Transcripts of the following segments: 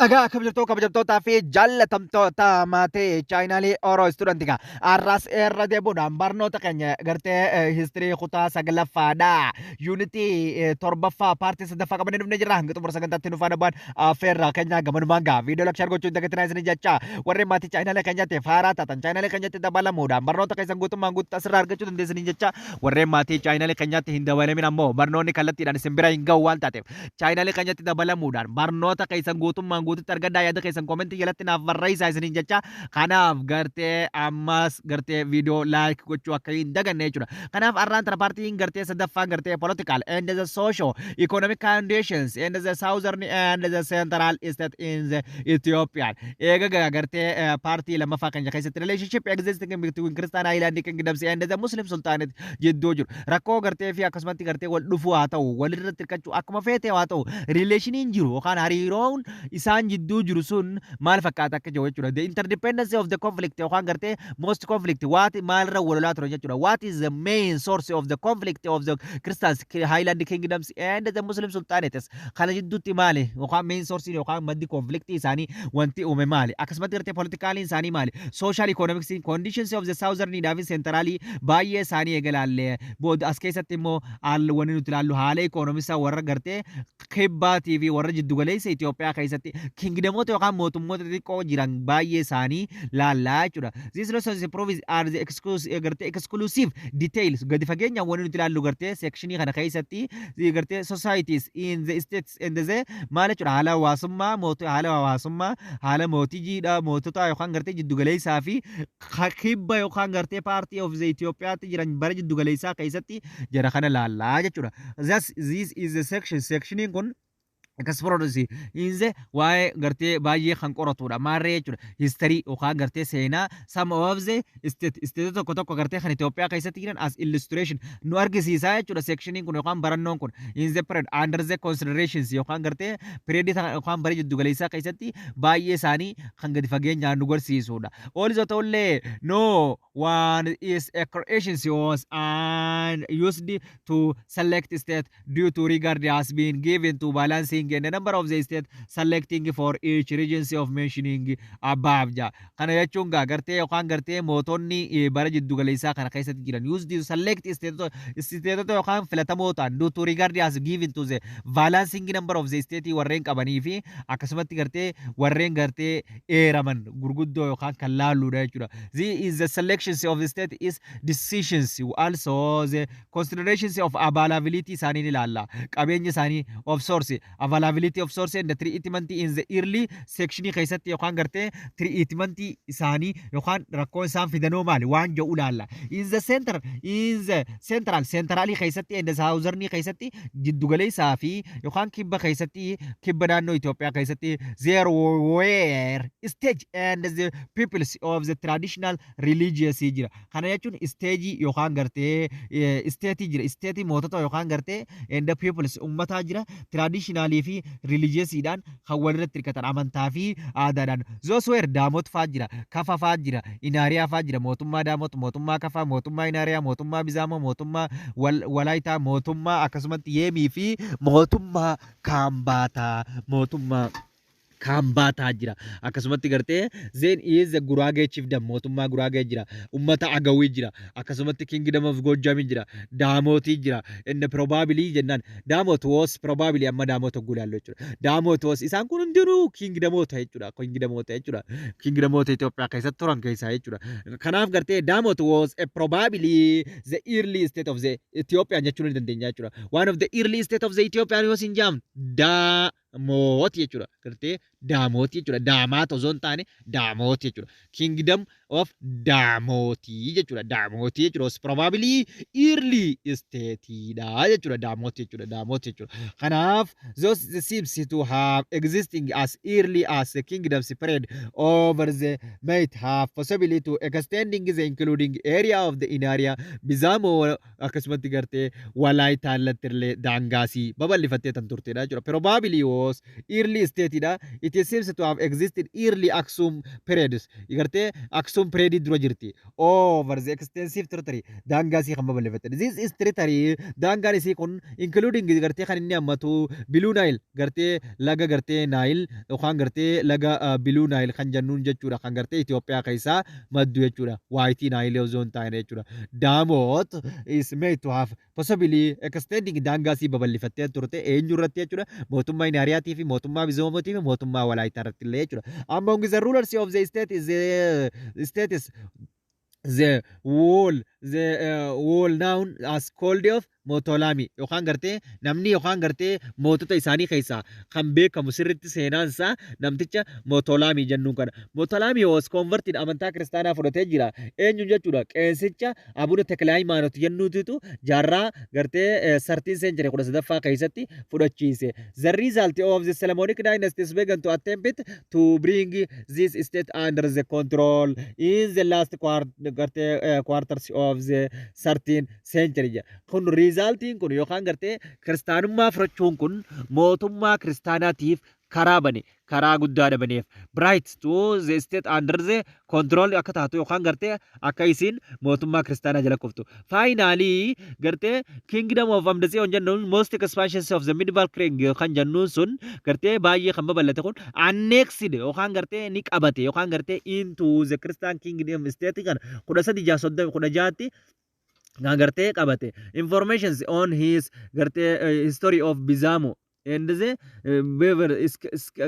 Egaa akkam jirtu, kabajamtootaa fi jaallatamtoota maatii channelii Oro Student? Gaa har'as irra deebuudhaan barnoota keenya gartee history kutaa saglaffaadha. Unitii torbaffaa, partii sadaffaa qabannee dhufnee jirra. Hanga xumura sagantaatti nu faana bu'aan affeerraa keenya. Gamanumaan gaa viidiyoo like, share gochuu hin dagatinaa isin jecha. Warreen maatii channelii keenyaatti haaraa taatan channelii keenyatti dabalamuudhaan barnoota keessan guutummaan guutuu asirraa argachuu dandeessanii jecha. Warreen maatii channelii keenyaatti hin dabalamin ammoo barnoonni kallattiidhaan isin bira hin ga'u waan taateef, channelii keenyatti dabalamuudhaan barnoota keessan guutummaan guututti argadhaa. Yaada keessan commentii jalatti naaf barreessaa isiniin jecha. Kanaaf gartee ammas gartee viidiyoo like gochuu akka hin daganne jechuudha. Kanaaf har'aan tana partiin gartee sadaffaan gartee political and the social economic conditions and the southern and the central state in the Ethiopian. Eega gartee partii lammaffaa keenya keessatti relationship existing between Christian Highland Kingdoms and the Muslim Sultanate jidduu jiru rakkoo gartee fi akkasumatti gartee wal dhufuu haa ta'u, walirratti hirkachuu akkuma feete haa ta'u, relationiin jiru yookaan hariiroon isaan jidduu jiru sun maal fakkaata akka jiru jechuudha. The interdependency of the conflict yookaan gartee most conflict what maalirra walolaa ture jechuudha. What is the main source of the conflict of the Christians Highland Kingdoms and the Muslim Sultanates? Kana jidduutti maali yookaan main source yookaan maddi conflict isaanii wanti uume maali? Akkasumatti gartee politicaliin isaanii maali? Social economics conditions of the southern fi centralii baay'ee isaanii eegalaallee booda as keessatti immoo wanni nuti ilaallu haala economicsaa warra gartee kibbaatii fi warra jiddugaleessa Itoophiyaa keessatti kingdomoota yookaan mootummoota xixiqqoo jiran baay'ee isaanii laallaa jechuudha. These lessons provides are the exclusive gartee exclusive details gadi fageenyaan wanni nuti ilaallu gartee sectionii kana keessatti gartee societies in the states and the maal jechuudha, haala hawaasummaa mootii, haala hawaasummaa, haala mootii jiidhaa mootota yookaan gartee jiddugaleessaa fi kibba yookaan gartee partii of the Itoophiyaatti jiran bara jiddugaleessaa keessatti jara kana laallaa jechuudha. Thus this is the section, sectioniin kun Explorers inze waa'ee gartee baay'ee kan qoratudha. Maarree jechuudha. History yookaan gartee seenaa some of the state, state tokko tokko gartee kan Itoophiyaa keessatti jiran as illustration nu argisiisaa jechuudha. Sectioniin kun yookaan barannoon kun in the period under the considerations yookaan gartee period yookaan bara jiddu galeessaa keessatti baay'ee isaanii kan gadi fageenyaan nu garsiisudha. Also ta'ullee no one is a creation was and used to select state due to regard has been given to balancing and the number of the state selecting for each regions of mentioning above ja. Kana jechuun gaa gartee yookaan gartee mootonni bara jiddu galeessaa kana keessatti jiran used to select stateota yookaan filatamoo ta'an due to regard has given to the balancing number of the state warreen qabanii fi akkasumatti gartee warreen gartee eeraman gurguddoo yookaan kan laalluudha jechuudha. This is the selections of the state is decisions, also the considerations of availability isaanii ni ilaalla. Qabeenya isaanii of source, availability of source and the treatment in the early section keessatti yookaan gartee treatment isaanii yookaan rakkoo isaan fidanoo maali waan jedhu ilaalla. In the center, in the central, centralii keessatti and the southern keessatti, jiddugaleessaa fi yookaan kibba keessatti, kibba naannoo Itoophiyaa keessatti there were stage and the peoples of the traditional religious jira. Kana jechuun stage yookaan gartee state jira. State mootota yookaan gartee and the peoples ummataa jira. Traditionalii fi religiousiidhaan kan walirratti hirkatan amantaa fi aadaadhaan. Those were Daamot faa jira, Kafa faa jira, Inaariyaa faa jira, mootummaa Daamot, mootummaa Kafaa, mootummaa Inaariyaa, mootummaa Bizaamoo, mootummaa Walaayitaa, mootummaa akkasumatti Yeemii fi mootummaa Kaambaataa, mootummaa Kaambaataa jira. Akkasumatti gartee then is the Guraagee chiefdom, mootummaa Guraagee jira. Ummata Agawii jira. Akkasumatti Kingdom of Gojjam jira. Daamotii jira. Inni probably jennaan Daamot was probably amma Daamot hogguu ilaallu jechuudha. Daamot was isaan kun hundinuu kingdomoota jechuudha. Kingdomoota jechuudha. Kingdomoota Itoophiyaa keessatti turan keessaa jechuudha. Kanaaf gartee Daamot was a probably the early state of the Ethiopian jechuu ni dandeenya jechuudha. One of the early state of the Ethiopian yoo sin jaam Daamoot jechuudha. Gartee Daamoot jechuudha. Daamaat osoo hin taane Daamoot jechuudha. Kingdom of Daamootii jechuudha. Daamootii jechuudha. Was probably early stateidha jechuudha. Daamoot jechuudha. Daamoot jechuudha. Kanaaf those seems to have existing as early as the kingdom spread over the might have possibility to extending the including area of the Inaria, Bizamo, akkasumatti gartee Walaayitaa illee daangaasii babal'ifattee tan turtedha jechuudha. Probably was was early state dha. It seems to have existed early Aksum periods. Gartee Aksum period dura jirti. Over the extensive territory, daangaa isii kan babal'ifatte. This is territory, daangaan isii kun, including gartee kan inni hammatu Blue Nile, gartee laga gartee Nile yookaan gartee laga Blue Nile kan jennuun jechuudha, kan gartee Itoophiyaa keessaa maddu jechuudha. White Nile osoo hin taane jechuudha. Daamot is made to have possibly extending, daangaa isii babal'ifattee turte. Eenyu irratti jechuudha? Mootummaa Inaariyaatii fi mootummaa Bizoomotii fi mootummaa Walaayitaa irratti illee jechuudha. Among the rulers of the state is the state is the whole known as called of Mootolaami yookaan gartee namni yookaan gartee mootota isaanii keessaa kan beekamu sirriitti seenaan isaa namticha Mootolaamii jennuun kana. Mootolaamii was converted, amantaa kiristaanaa fudhatee jira. Eenyu jechuudha? Qeesicha Abuna Tekla Hayimaanot jennuutitu jaarraa gartee 13 century, 13ffaa keessatti fudhachiise. The result of the Solomonic dynasty began to attempt to bring this state under the control in the last gartee quarters of the 13th century. Kun resultiin kun yookaan gartee kiristaanummaa fudhachuun kun mootummaa kiristaanaatiif karaa bane, karaa guddaa baneef. Brought to the state under the control akka taatu yookaan gartee akka isiin mootummaa kiristaanaa jala kuftu. Finally, gartee kingdom of Amdatsiyoon jennuun, most expansions of the medieval king kan jennuun sun, gartee baay'ee kan babal'ate kun, annexed yookaan gartee ni qabate yookaan gartee into the Christian kingdom state kan 1330 16tti kan gartee qabate. Informations on his gartee history of Bizamo and the beaver is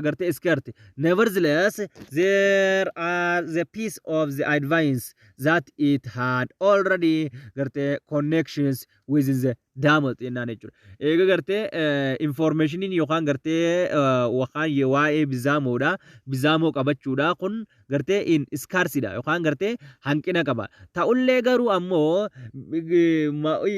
gartee scarce. Nevertheless, there are the piece of the advice that it had already gartee connections within the Daamot jennaan jechuudha. Eega gartee informationiin yookaan gartee yookaan waa'ee Bizaamoodha. Bizaamoo qabachuudha kun gartee in scarcedha yookaan gartee hanqina qaba. Ta'ullee garuu ammoo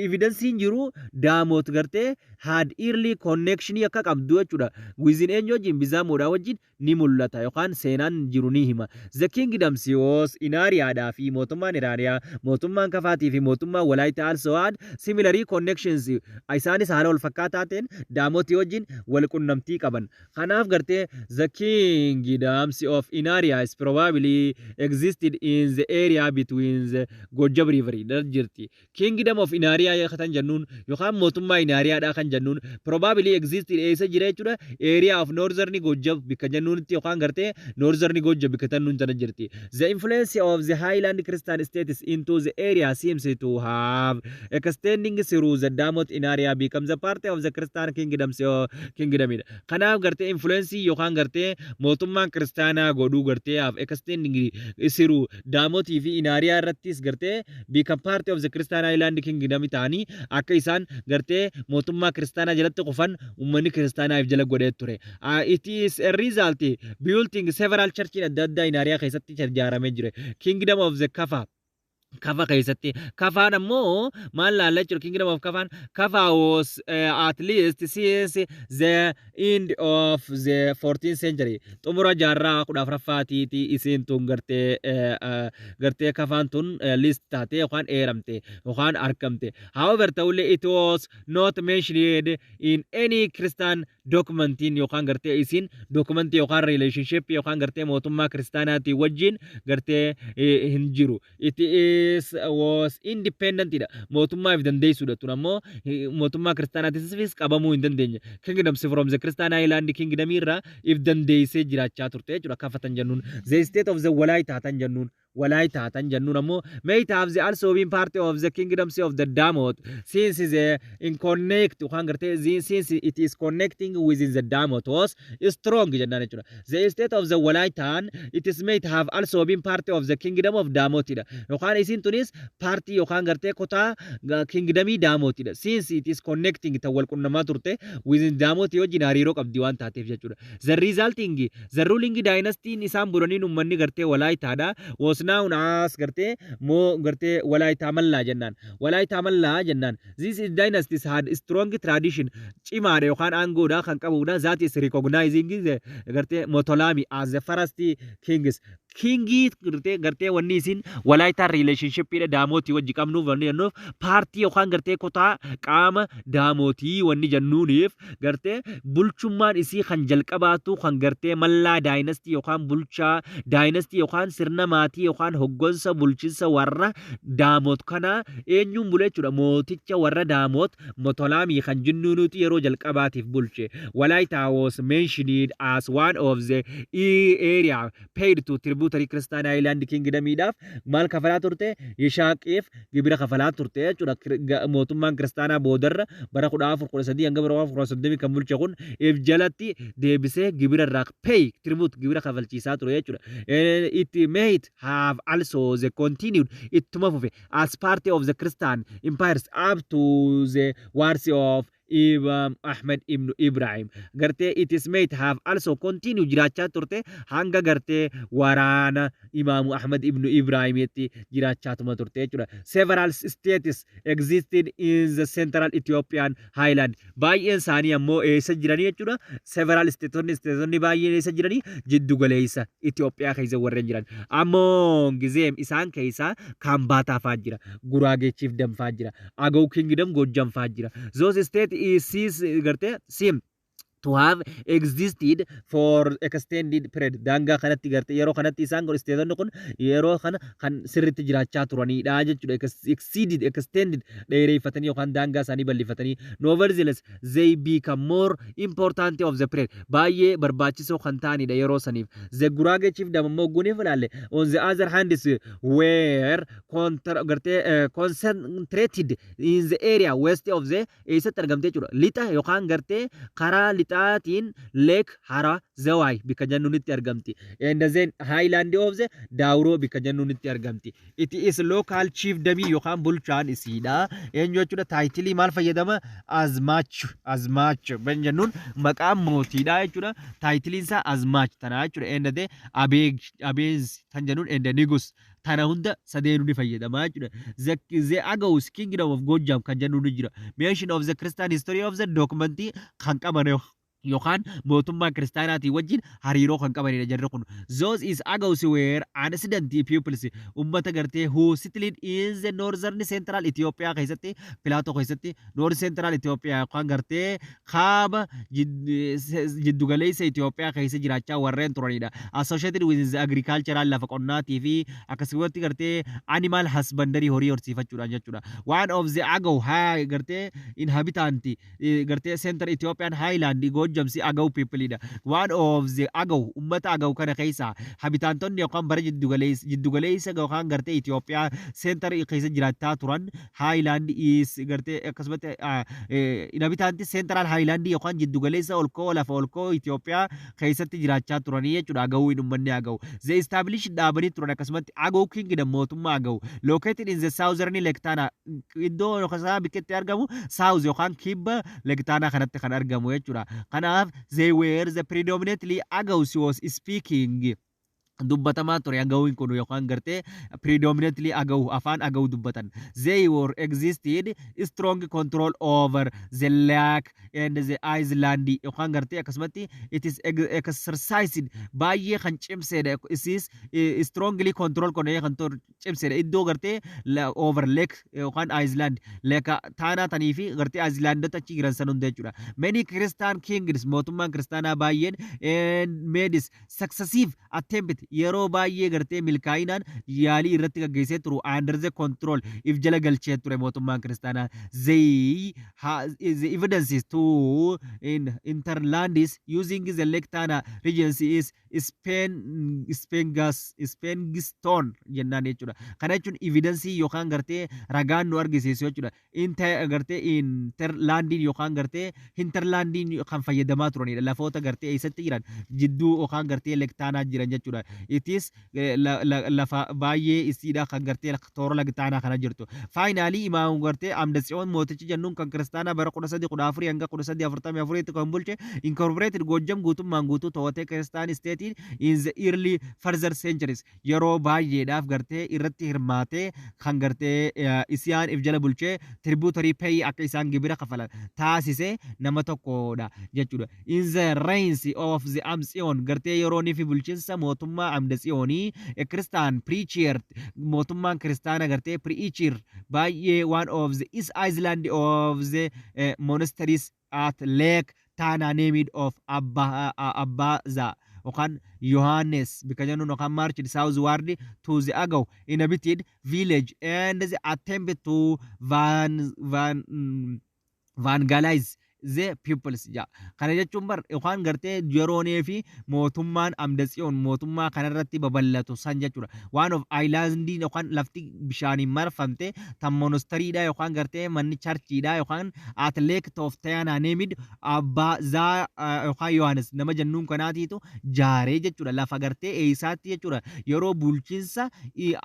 evidenceiin jiru Daamot gartee had early connection akka qabdu jechuudha. Within eenyu wajjin? Bizaamoodha wajjin ni mul'ata yookaan seenaan jiru ni hima. The kingdoms was Inaariyaadhaa fi mootummaan Inaariyaa, mootummaan Kafaatii fi mootummaan Walaayitaa also had similarly connections. Isaanis haala wal fakkaataa ta'een Daamotii wajjin wal qunnamtii qaban. Kanaaf gartee the kingdoms of Inaariyaa is probably existed in the area between the Gojjab River jirti. Kingdom of Inaariyaa kan jennuun yookaan mootummaa Inaariyaadhaa kan jennuun probably existed eessa jira jechuudha? Area of northern Gojjab bikka jennuunitti yookaan gartee northern Gojjab bikka jennuun tana jirti. The influence of the Highland Christian states into the area seems to have extending through the Damot Inaariyaa becomes a part of the Christian kingdom kingdom. Kanaaf gartee influence yookaan gartee mootummaan kiristaanaa godhuu gartee have extending through Daamotii fi Inaariyaa irrattis gartee become part of the Christian Highland kingdom ta'anii akka isaan gartee mootummaa kiristaanaa jalatti qufan uummanni kiristaanaaf jala godhee ture. It is a result building several churches adda addaa Inaariyaa keessatti ijaaramee jira. Kingdom of the Kafa, Kafa keessatti Kafaan ammoo maal laalla jechuudha? Kingdom of Kafaan, Kafa was at least since the end of the 14th century, xumura jaarraa 14ffaatiiti isiin tun gartee gartee Kafaan tun list taate yookaan eeramte yookaan argamte. However, ta'ullee, it was not mentioned in any Christian documentiin yookaan gartee isiin documentii yookaan relationship yookaan gartee mootummaa kiristaanaatii wajjin gartee hin jiru. It is was independent dha, mootummaa if dandeessuudha. Tun ammoo mootummaa kiristaanaatiifis qabamuu hin dandeenye. Kingdoms from the Christian Highland Kingdom irraa if dandeessee jiraachaa turte jechuudha kafatan jennuun. The state of the Walaayitaa tan jennuun, Walaayitaa tan jennuun ammoo may have the also been part of the kingdoms of the Damot since the in connect yookaan gartee since it is connecting within the Damot was strong jennaan jechuudha. The state of the Walaayitaan, it is may have also been part of the kingdom of Damotidha yookaan isiin tunis partii yookaan gartee kutaa kingdomii Damotidha, since it is connecting tan wal qunnamaa turte within Damotii wajjin hariiroo qabdi waan taateef jechuudha. The resulting the ruling dynasty isaan buraniin uummanni gartee Walaayitaadha was Was known as gartee moo gartee Walaayitaa Mallaa jennaan. Walaayitaa Mallaa jennaan. This is dynasties had strong tradition, cimaadha yookaan aangoodha kan qabudha. That is recognizing the gartee Motolami as the first kings. Kingii gartee wanni isin Walaayitaa relationshipidha Daamotii wajji qabnuuf, wanni jennuuf paartii yookaan gartee kutaa qaama Daamotii wanni jennuuniif, gartee bulchummaan isii kan jalqabaatu kan gartee Mallaa dynasty yookaan bulchaa dynasty yookaan sirna maatii yookaan hoggansa bulchiinsa warra Daamot kana eenyuun bule jechuudha? Mooticha warra Daamot Motolaamii kan jennuunuti yeroo jalqabaatiif bulche. Walaayitaa was mentioned as one of the area paid to tributary Christian Highland Kingdomiidhaaf maal kafalaa turte? Yishaaqiif gibira kafalaa turte jechuudha. Mootummaan kiristaanaa boodarra bara 1413 hanga bara 1430 kan bulche kun if jalatti deebisee gibira irraa pay tribute, gibira kafalchiisaa ture jechuudha. It may have also the continued, ittuma fufe, as part of the Christian empires up to the wars of Imam Ahmed ibn Ibrahim. Gartee it is may have also continue jiraachaa turte hanga gartee waraana Imaamu Ahmed ibn Ibrahimitti jiraachaatuma turte jechuudha. Several states existed in the central Ethiopian highland. Baay'een isaanii ammoo eessa jiranii jechuudha? Several stateonni baay'een eessa jiranii? Jiddu galeessa Itoophiyaa keessa warreen jiran. Ammoo gizeem isaan keessaa Kambaataa fa'aa jira. Guraagee Chiefdom fa'aa jira. Agaw Kingdom Gojjam fa'aa jira. Those state is gartee seem to have existed for extended period. Daangaa kanatti gartee yeroo kanatti isaan kun stateonni kun yeroo kana kan sirriitti jiraachaa turanidha jechuudha. Exceeded, extended, dheereeffatanii yookaan daangaa isaanii bal'ifatanii. Nevertheless, they become more important of the period, baay'ee barbaachisoo kan ta'anidha yeroo saniif. The Guraagee Chiefdom ammoo guniif ilaalle, on the other hand, is were contra gartee concentrated in the area west of the, eessatti argamte jechuudha? Lixa yookaan gartee karaa lixaatiin Lake Hara Zawaay bikka jennuunitti argamti. And then Highland of the Daawuroo bikka jennuunitti argamti. It is local chiefdom yookaan bulchaan isiidha. Eenyu jechuudha? Titleii maal fayyadama? Azmaach. Azmaach ben jennuun maqaan mootiidha jechuudha. Titleiin isaa Azmaach tana jechuudha. And the Abeez tan jennuun and the Nigus tana hunda sadeenuu ni fayyadama jechuudha. The Agaws Kingdom of Gojjam kan jennuun ni jira. Mention of the Christian history of the document kan qaban yookaan mootummaa kiristaanaatii wajjin hariiroo kan qabanidha jarri kun. Those is Agaws were ancient peoples, ummata gartee who settled in the northern central Ethiopia keessatti, plateau keessatti, north central Ethiopia yookaan gartee kaaba jiddugaleessa Itoophiyaa keessa jiraachaa warreen turanidha. Associated with the agricultural, lafa qonnaatii fi akkasumatti gartee animal husbandry, horii horsiifachuudhaan jechuudha. One of the Agaw haa gartee inhabitant gartee center Ethiopian highland Gojjamsi Agaw peopleidha. One of the Agaw, ummata Agaw kana keessa habitantonni yookaan bara jiddugaleessa yookaan gartee Itoophiyaa center keessa jiraachaa turan highland is gartee akkasumatti inhabitanti central highland yookaan jiddugaleessa olkoo lafa olkoo Itoophiyaa keessatti jiraachaa turanii jechuudha. Agawuun uummanni Agaw. The established, dhaabanii turan akkasumatti Agaw Kingdom, mootummaa Agaw, located in the southern Lake Tana, iddoo yookaan bikketti argamu south yookaan kibba Lake Tana kanatti kan argamu jechuudha. Kanaaf they were the predominantly Agaws was speaking, dubbatamaa ture Agawuun kun yookaan gartee predominantly Agaw, afaan Agaw dubbatan. They were existed strong control over the lake and the island yookaan gartee akkasumatti it is exercised, baay'ee kan cimseedha. It is strongly control kun kan cimseedha iddoo gartee over lake yookaan island, Lake Taanaa tanii fi gartee islandota achi jiran san hunda jechuudha. Many Christian kings, mootummaan kiristaanaa baay'een, and made successive attempt, yeroo baay'ee gartee milkaa'inaan yaalii irratti gaggeessee turu, under the control, if jala galchee ture mootummaan kiristaanaa. The evidences to in interlandis using the Lake Tana regions is Spain Spengas Spengstone jennaan jechuudha. Kana jechuun evidence yookaan gartee ragaan nu argisiisu jechuudha. Inter gartee interlandiin yookaan gartee hinterlandiin kan fayyadamaa turanidha. Lafoota gartee eessatti jiran? Jidduu yookaan gartee Lake Taanaa jiran jechuudha. It is lafa baay'ee isiidha kan gartee toora Laga Xaanaa kana jirtu. Finally, Imaam gartee Amda Tsiyoon mootichi jennuun kan kiristaanaa bara 1314 hanga 1344tti kan bulche, incorporated Goojjam guutummaan guutuu to'atee Christian stateiin in the early further centuries yeroo baay'eedhaaf gartee irratti hirmaatee kan gartee isiyaan if jala bulchee tributary pay akka isaan gibira kafalan taasise nama tokkodha jechuudha. In the reigns of the Amtsiyoon, gartee yeroo inni fi bulchiinsa mootummaa Amda Tsiyoonii, Christian preacher, mootummaan kiristaana gartee preacher baay'ee one of the East Island of the monasteries at Lake Tana named of Abba yookaan Yohannes bika jennuun yookaan marched southward to the Agaw inhabited village and the attempt to evangelize the peoples ja. Kana jechuun bar yookaan gartee yeroonee fi mootummaan Amdatsiyoon mootummaa kanarratti babal'atu san jechuudha. Waan of islandiin yookaan lafti bishaaniin marfamte tan monasterydha yookaan gartee manni churchiidha yookaan at Lake of Tana named Abbaa Zaa yookaan Yohaannis nama jennuun kanaatiitu jaaree jechuudha. Lafa gartee eessaatti jechuudha. Yeroo bulchiinsa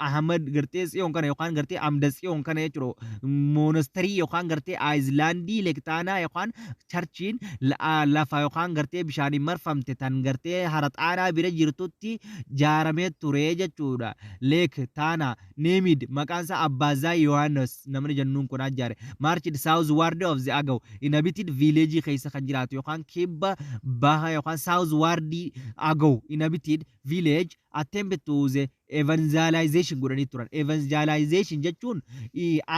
Ahmad gartee Tsiyoon kana yookaan gartee Amdatsiyoon kana jechuudha. Monastery yookaan gartee islandii Lake Taanaa yookaan churchiin lafa yookaan gartee bishaaniin marfamte tan gartee hara Xaanaa bira jirtutti jaaramee ture jechuudha. Lake Taanaa named maqaan isaa Abbaazaa Yohaannis namni jennuun kun jaare. Marched southward of the Agaw inhabited village keessa kan jiraatu yookaan kibba baha yookaan southward Agaw inhabited village attempt to the evangelization godhanii turan. Evangelization jechuun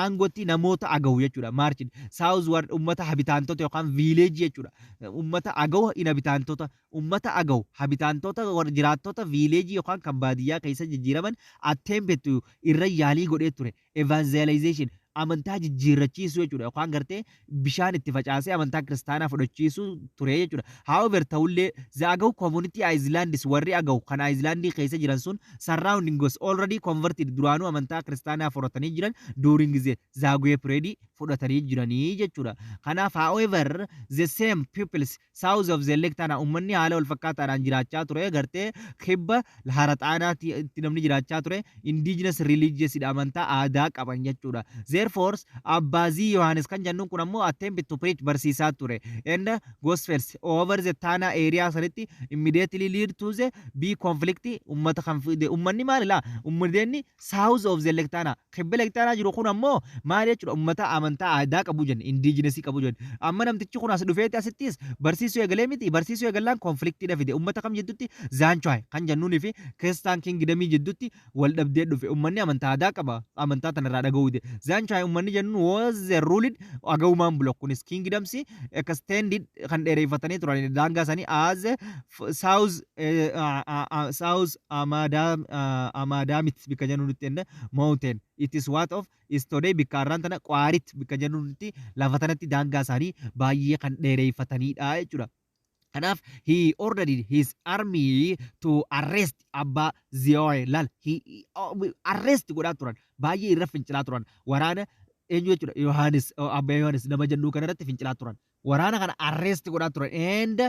aangootti namoota Agaw jechuudha. Marched southward ummata habitantota yookaan village jechuudha. Ummata Agaw inhabitantota, ummata Agaw habitantota, warra jiraattota village yookaan kan baadiyyaa keessa jijjiiraman attempt to irra yaalii godhee ture. Evangelization amantaa jijjiirrachiisuu jechuudha yookaan gartee bishaan itti facaasee amantaa kiristaanaa fudhachiisuu ture jechuudha. However, ta'ullee the Agaw community islands, warri Agaw kan islandii keessa jiran sun, surrounding was already converted, duraanuu amantaa kiristaanaa fudhatanii jiran, during the Zagwe period fudhatanii jiranii jechuudha. Kanaaf, however, the same peoples south of the Lake Tana, uummanni haala wal fakkaataadhaan jiraachaa ture gartee kibba hara Xaanaatti namni jiraachaa ture indigenous religious amantaa aadaa qaban jechuudha. Therefore, Abbaazii Yohaannis kan jennuun kun ammoo attempt to preach barsiisaa ture. And gospels over the Tana area sanitti immediately lead to the be conflict ummata kan fide. Ummanni maali laa ummanni south of the Lake Tana, kibba Lake Tana jiru kun ammoo maal jechuudha? Ummata amantaa aadaa qabu jenne, indigenous qabu jenne. Amma namtichi kun as dhufeeti asittis barsiisuu eegalee miti, barsiisuu eegalaan conflictiidha fide. Ummata kam jidduutti? Zaanchuwaay kan jennuunii fi Christian kingdomii jidduutti wal dhabdee dhufe. Ummanni amantaa aadaa qaba, amantaa tanarraa dhaga'uu dide. Zaanchuwaay ummanni jennuun was the ruled Agawumaan block kunis kingdoms extended kan dheereeffatanii turan daangaa isaanii as south Amaadaamit bikka jennuutti enne mountain it is what of is today bikka har'aan tana Qaarit bikka jennuutti lafa tanatti daangaa isaanii baay'ee kan dheereeffatanidha jechuudha. Kanaaf he ordered his army to arrest Abbaa Ziyoo'e lal. He arrest godhaa turan, baay'ee irra fincilaa turan. Waraana eenyu jechuudha? Yohaannis, Abbaa Yohaannis nama jennuu kana irratti fincilaa turan. Waraana kana arrest godhaa turan and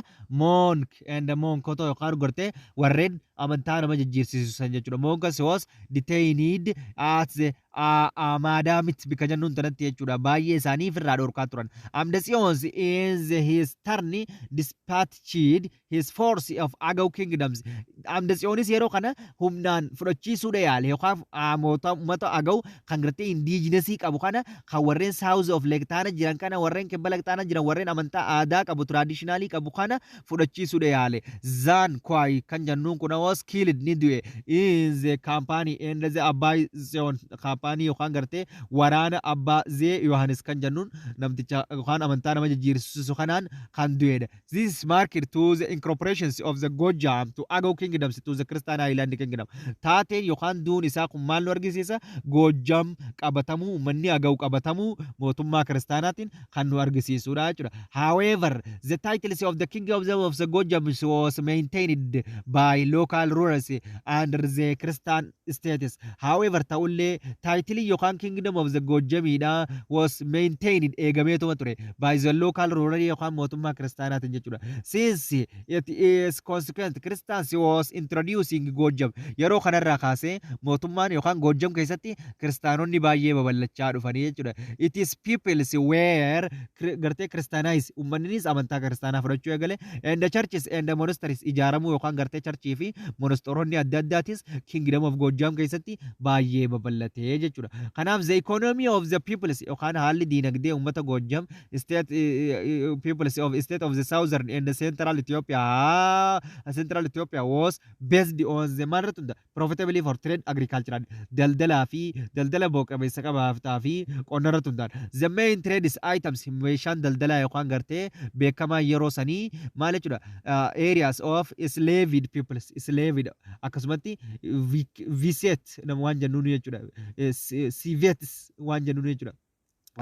monkota yookaan gartee warreen amantaa nama jijjiirsiisan jechuudha. Monks was detained at the Amaadaamit bikka jennuun tanatti jechuudha. Baay'ee isaanii ofirraa dhorkaa turan. Amdasiyoons in his turn dispatched his force of Agaw kingdoms. Amdasiyoonis yeroo kana humnaan fudhachiisuudha yaale yookaan uummata Agaw kan gartee indigenous qabu kana, kan warreen south of Lake Tana jiran kana, warreen kibba Lake Tana jiran, warreen amantaa aadaa qabu, traditionalii qabu kana fudhachiisuudha yaale. Zaan Kwaay kan jennuun kun was killed, ni du'e, in the campaign and the Abbaa Tsiyoon campaign yookaan gartee waraana Abbaa Zee Yohanis kan jennuun namticha yookaan amantaa nama jijjiirsisu kanaan kan du'edha. This marked to the incorporations of the Gojjam to Agaw kingdoms to the Christian Island kingdom. Taateen yookaan duun isaa kun maal nu argisiisa? Gojjam qabatamuu, uummanni Agaw qabatamuu mootummaa kiristaanaatiin kan nu argisiisudha jechuudha. However, the titles of the king of the Gojjam was maintained by local rulers under the Christian status. However, ta'ullee title yookaan kingdom of the Gojjamiidha was maintained eegameetuma ture by the local ruler yookaan mootummaa kiristaanaatiin jechuudha. Since it is consequent Christians was was introducing Gojjam. Yeroo kanarraa kaasee mootummaan yookaan Gojjam keessatti kiristaanonni baay'ee babal'achaa dhufanii jechuudha. It is peoples were gartee Christianize, uummannis amantaa kiristaanaa fudhachuu eegale, and the churches and the monasteries ijaaramuu yookaan gartee churchii fi monasteroonni adda addaatis Kingdom of Gojjam keessatti baay'ee babal'atee jechuudha. Kanaaf the economy of the peoples yookaan haalli diinagdee uummata Gojjam state, peoples of state of the southern and the central Ethiopia was based on the maalirratti hunda profitably for trade, agricultural, daldalaa fi daldala booqabeessa qabaaftaa fi qonna irratti hundaan. The main trade items, meeshaan daldalaa yookaan gartee beekamaa yeroo sanii maal jechuudha? Areas of enslaved peoples, enslaved, akkasumatti civet nama waan jennuun jechuudha, civets waan jennuun jechuudha,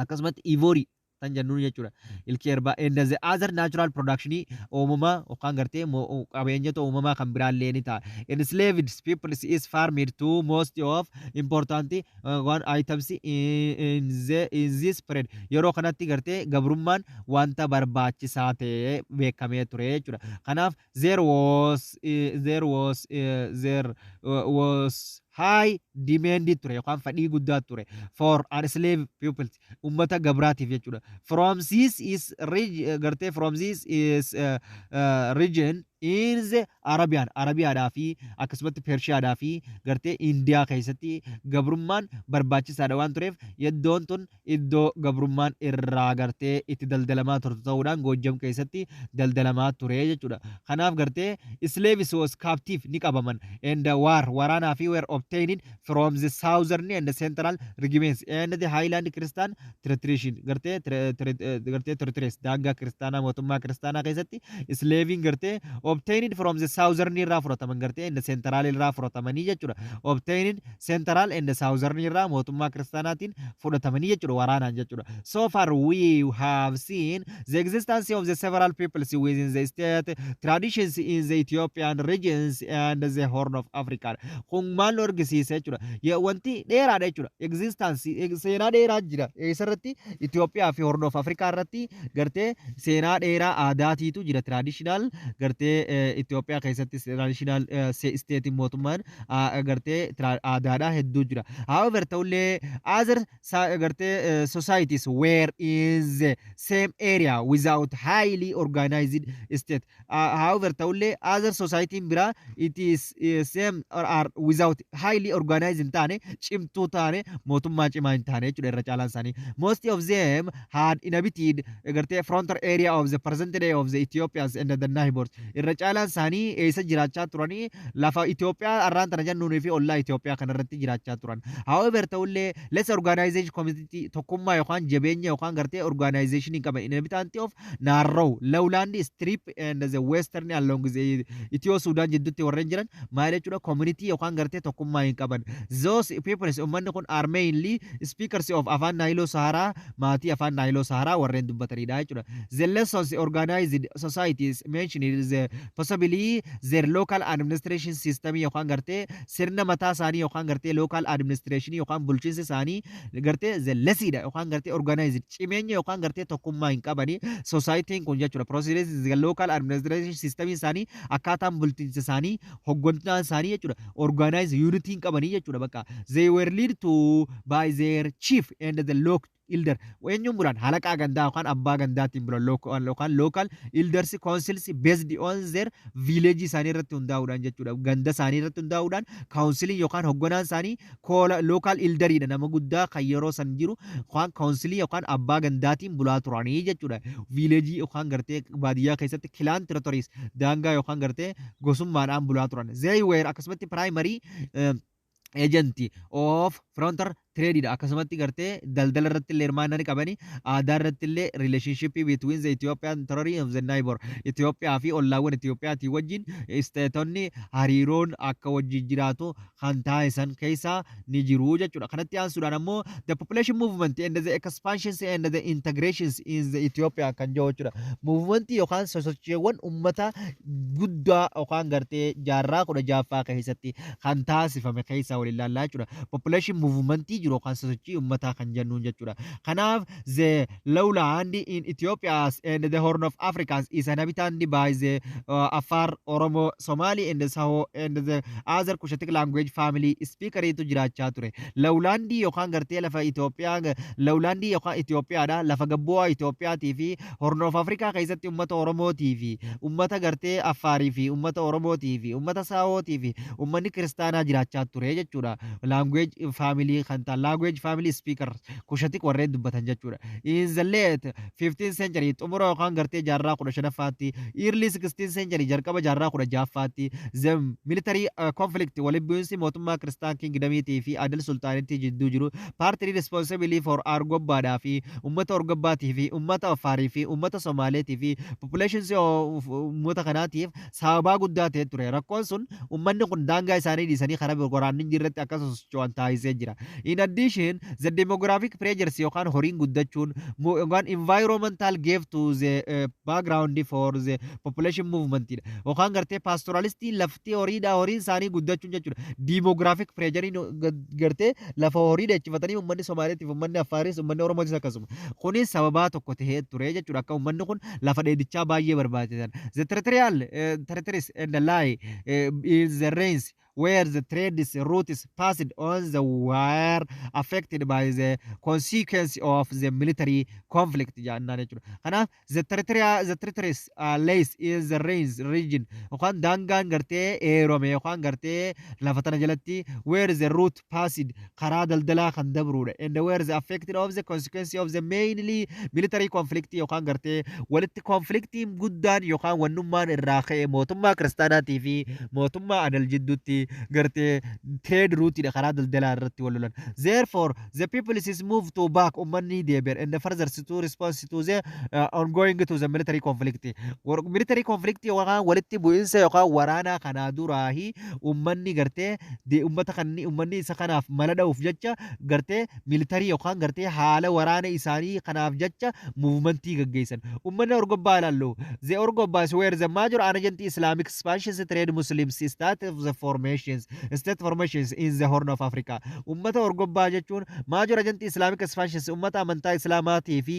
akkasumatti ivory tan jennuun jechuudha. Ilkee erbaa and the other natural production, uumamaa yookaan gartee qabeenyota uumamaa kan biraallee ni ta'a. Enslaved people is farmed to most of important one items in this period. Yeroo kanatti gartee gabrummaan wanta barbaachisaa ta'ee beekamee ture jechuudha. Kanaaf there was high demand ture yookaan fedhii guddaa ture for enslaved people, ummata gabraatiif jechuudha. From this is gartee from this is region in the Arabian, Arabiyaadhaa fi akkasumatti Pershiyaadhaa fi gartee Indiyaa keessatti gabrummaan barbaachisaadha waan tureef, iddoon tun iddoo gabrummaan irraa gartee itti daldalamaa turte ta'uudhaan Goojjam keessatti daldalamaa ture jechuudha. Kanaaf gartee slaves was captive ni qabaman and war waraanaa fi were obtained from the southern and the central regions and the highland Christian territories, gartee territories daangaa kiristaanaa, mootummaa kiristaanaa keessatti slaving gartee obtained from the southern irraa fudhataman, gartee and the central irraa fudhatamanii jechuudha. Obtained central and the southern irraa mootummaa kiristaanaatiin fudhatamanii jechuudha, waraanaan jechuudha. So far we have seen the existence of the several peoples within the state traditions in the Ethiopian regions and the Horn of Africa. Kun maal nu argisiisa jechuudha? Wanti dheeraadha jechuudha. Existence seenaa dheeraa jira. Eessarratti? Itoophiyaa fi Horn of Africa irratti gartee seenaa dheeraa aadaatiitu jira. Traditional gartee Itoophiyaa keessatti traditional state, mootummaan gartee aadaadhaa hedduu jira. However, ta'ullee other gartee societies were in the same area without highly organized state. However, ta'ullee other society biraa it is same or are without highly organized hin taane, cimtuu taane, mootummaa cimaa hin taane jechuudha irra caalaan isaanii. Most of them had inhabited gartee frontier area of the present day of the Ethiopians and the neighbors. Irra caalaan isaanii eessa jiraachaa turanii? Lafa Itoophiyaa arraan tana jennuunii fi ollaa Itoophiyaa kanarratti jiraachaa turan. However, ta'ullee less organization community, tokkummaa yookaan jabeenya yookaan gartee organization qaban inhabitant of narrow lowland strip and the western along the Ethio Sudan jidduutti warreen jiran maal jechuudha? Community yookaan gartee tokkummaa hin qaban. Those peoples, uummanni kun, are mainly speakers of afaan Naayiloo Saharaa, maatii afaan Naayiloo Saharaa warreen dubbatanidha jechuudha. The less organized societies mentioned is possibly their local administration system yookaan gartee sirna mataa isaanii yookaan gartee local administration yookaan bulchiinsa isaanii gartee the lessiidha yookaan gartee organized cimeenya yookaan gartee tokkummaa hin qabani societyin kun jechuudha. Procedures the local administration system isaanii, akkaataan bulchiinsa isaanii, hooggantaan isaanii jechuudha, organize unity hin qabanii jechuudha bakka. They were led to by their chief and the local elder. Eenyuun bulan? Halaqaa gandaa yookaan abbaa gandaatiin bulan yookaan local elders councils based on their village isaanii irratti hundaa'uudhaan jechuudha. Ganda isaanii irratti hundaa'uudhaan councilii yookaan hoogganaan isaanii local elderiidha, nama guddaa kan yeroo san jiru yookaan councilii yookaan abbaa gandaatiin bulaa turanii jechuudha. Village yookaan gartee baadiyyaa keessatti clan territories, daangaa yookaan gartee gosummaadhaan bulaa turan. They were akkasumatti primary agent of frontier trade dha. Akkasumatti gartee daldala irratti illee hirmaannaa ni qabani. Aadaa irratti illee relationship between the Ethiopian territory of the neighbor, Itoophiyaa fi ollaawwan Itoophiyaatii wajjin stateonni hariiroon akka wajjin jiraatu kan taasisan keessaa ni jiru jechuudha. Kanatti aansuudhaan ammoo the population movement and the expansions and the integrations in the Ethiopia kan jiru jechuudha. Movement yookaan sosochiiwwan uummata guddaa yookaan gartee jaarraa 16ffaa keessatti kan taasifame keessaa waliin ilaallaa jechuudha. Population movement jiru yookaan sosochii uummataa kan jennuun jechuudha. Kanaaf, the lowland in Ethiopia and the Horn of Africa is inhabited by the Afar, Oromo, Somali and the Saho and the other Cushitic language family speakeriitu jiraachaa ture. Lowlandii yookaan gartee lafa Itoophiyaa, lowlandii yookaan Itoophiyaadha. Lafa gabbu'aa Itoophiyaatii fi Horn of Africa keessatti uummata Oromootii fi uummata gartee Affaarii fi uummata Oromootii fi uummata Saahootii fi uummanni kiristaanaa jiraachaa ture jechuudha. Language family kan ta'an, language family speaker Cushitic warreen dubbatan jechuudha. In the late 15th century, xumura yookaan gartee jaarraa 15ffaatti, early 16th century, jalqaba jaarraa 16ffaatti, the military conflict, walitti bu'iinsi mootummaa Christian kingdomiitii fi Adal sultanateitti jidduu jiru, partly responsibility for Argobbaadhaa fi uummata Argobbaatii fi uummata Affaarii fi uummata Somaaleetii fi populations uummata kanaatiif sababaa guddaa ta'e ture. Rakkoon sun uummanni kun daangaa isaanii dhiisanii karaa waraanni hin jirretti akka sosocho'an taasisee jira. In addition, the demographic pressures yookaan horiin guddachuun yookaan environmental gave to the background for the population movement dha. Yookaan gartee pastoralistii lafti horiidha, horiin isaanii guddachuun jechuudha. Demographic pressure gartee lafa horii dheechifatanii uummanni Somaaliitiif, uummanni Affaaris, uummanni Oromootis akkasuma. Kunis sababaa tokko tahee ture jechuudha. Akka uummanni kun lafa dheedichaa baay'ee barbaachisan. The territorial territories and the lie in the range where the trade routes passed on the were affected by the consequence of the military conflict jennaan jechuudha. Kanaaf, the territorial the territories lays in the range region yookaan daangaan gartee eerome yookaan gartee lafa tana jalatti where the route passed, karaa daldalaa kan dabruudha, and where the affected of the consequence of the mainly military conflict yookaan gartee walitti conflictiin guddaan yookaan wannummaan irraa ka'e mootummaa kiristaanaatii fi mootummaa Adal jidduutti gartee trade route karaa daldalaa irratti wal lolan. Therefore, the people is moved to back, ummanni deebi'an, and the further to response to the ongoing to the military conflict. Military conflict yookaan walitti bu'insa yookaan waraanaa kanaa duraahi ummanni gartee ummata kanni ummanni isa kanaaf mala dha'uuf jecha gartee military yookaan gartee haala waraana isaanii kanaaf jecha movementii gaggeessan. Ummanni Orgobbaa ilaallu. The Orgobbaas were the major agent Islamic expansions trade Muslims state of the formations state formations in the Horn of Africa. Ummata Orgobbaa jechuun major agent Islamic expansions, ummata amantaa Islaamaatii fi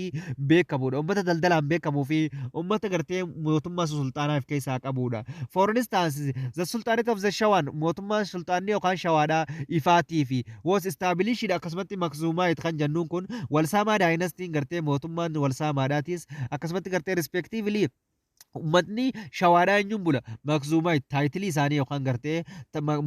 beekamudha. Ummata daldalaan beekamuu fi ummata gartee mootummaa sulxaanaa of keessaa qabudha. For instance, the Sultanate of the Shawan, mootummaan sulxaanni yookaan Shawaadhaa Ifaatii fi was established, akkasumatti Makhzumite kan jennuun kun Walsaamaa dynastyn gartee mootummaan Walsaamaadhaatis akkasumatti gartee respectively ummatni Shawaadhaa eenyuun bula? Makhzumite titleii isaanii yookaan gartee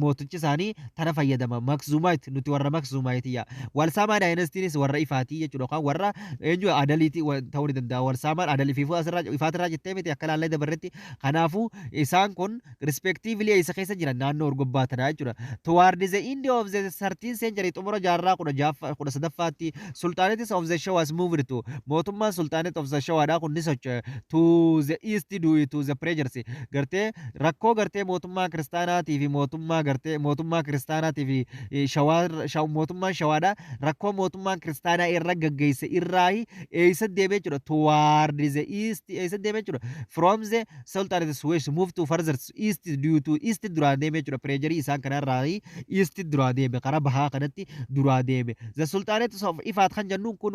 mootichi isaanii tana fayyadama. Makhzumite, nuti warra Makhzumiteiyya. Walsaamaa dynastynis warra Ifaatii jechuudha yookaan warra eenyu Adaliitii ta'uu ni danda'a. Walsaamaan Adalii fi asirraa Ifaatirraa jettee miti akka laallee dabarretti. Kanaafuu, isaan kun respectively isa keessa jiran naannoo Orgobbaa tanaa jechuudha. Toward the end of the 13th century, xumura jaarraa 13ffaatti, Sultanates of the Shawas moved to, mootummaan Sultanate of the Shawaadhaa kun ni socho'e, to the east due to the pressures, gartee rakkoo gartee mootummaa kiristaanaatii fi mootummaa gartee mootummaa kiristaanaatii fi Shawaa, mootummaan Shawaadhaa rakkoo mootummaan kiristaanaa irra gaggeesse irraahi eessa deemee jechuudha? Toward the east eessa deemee jechuudha? From the Sultanate Swiss move to further east due to east duraa deemee jechuudha. Pressureii isaan kanarraa east duraa deeme, karaa bahaa kanatti duraa deeme. The Sultanate of Ifaat kan jennuun kun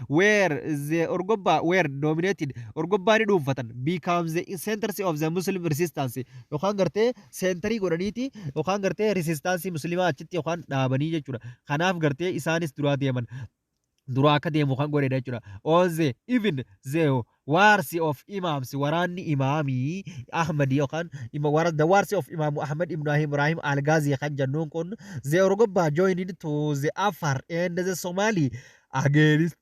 where the Orgobbaa were dominated, Orgobbaa ni dhuunfatan, becomes the centers of the Muslim resistance yookaan gartee centerii godhaniiti yookaan gartee resistance muslimaa achitti yookaan dhaabanii jechuudha. Kanaaf gartee isaanis duraa deeman, duraa akka deemu kan godhedha jechuudha. On the even the wars of imams, waraanni Imaamii Ahmad yookaan the wars of Imam Ahmad ibn Ibrahim Al-Ghazi kan jennuun kun, the Orgobbaa joined to the Afar and the Somali against,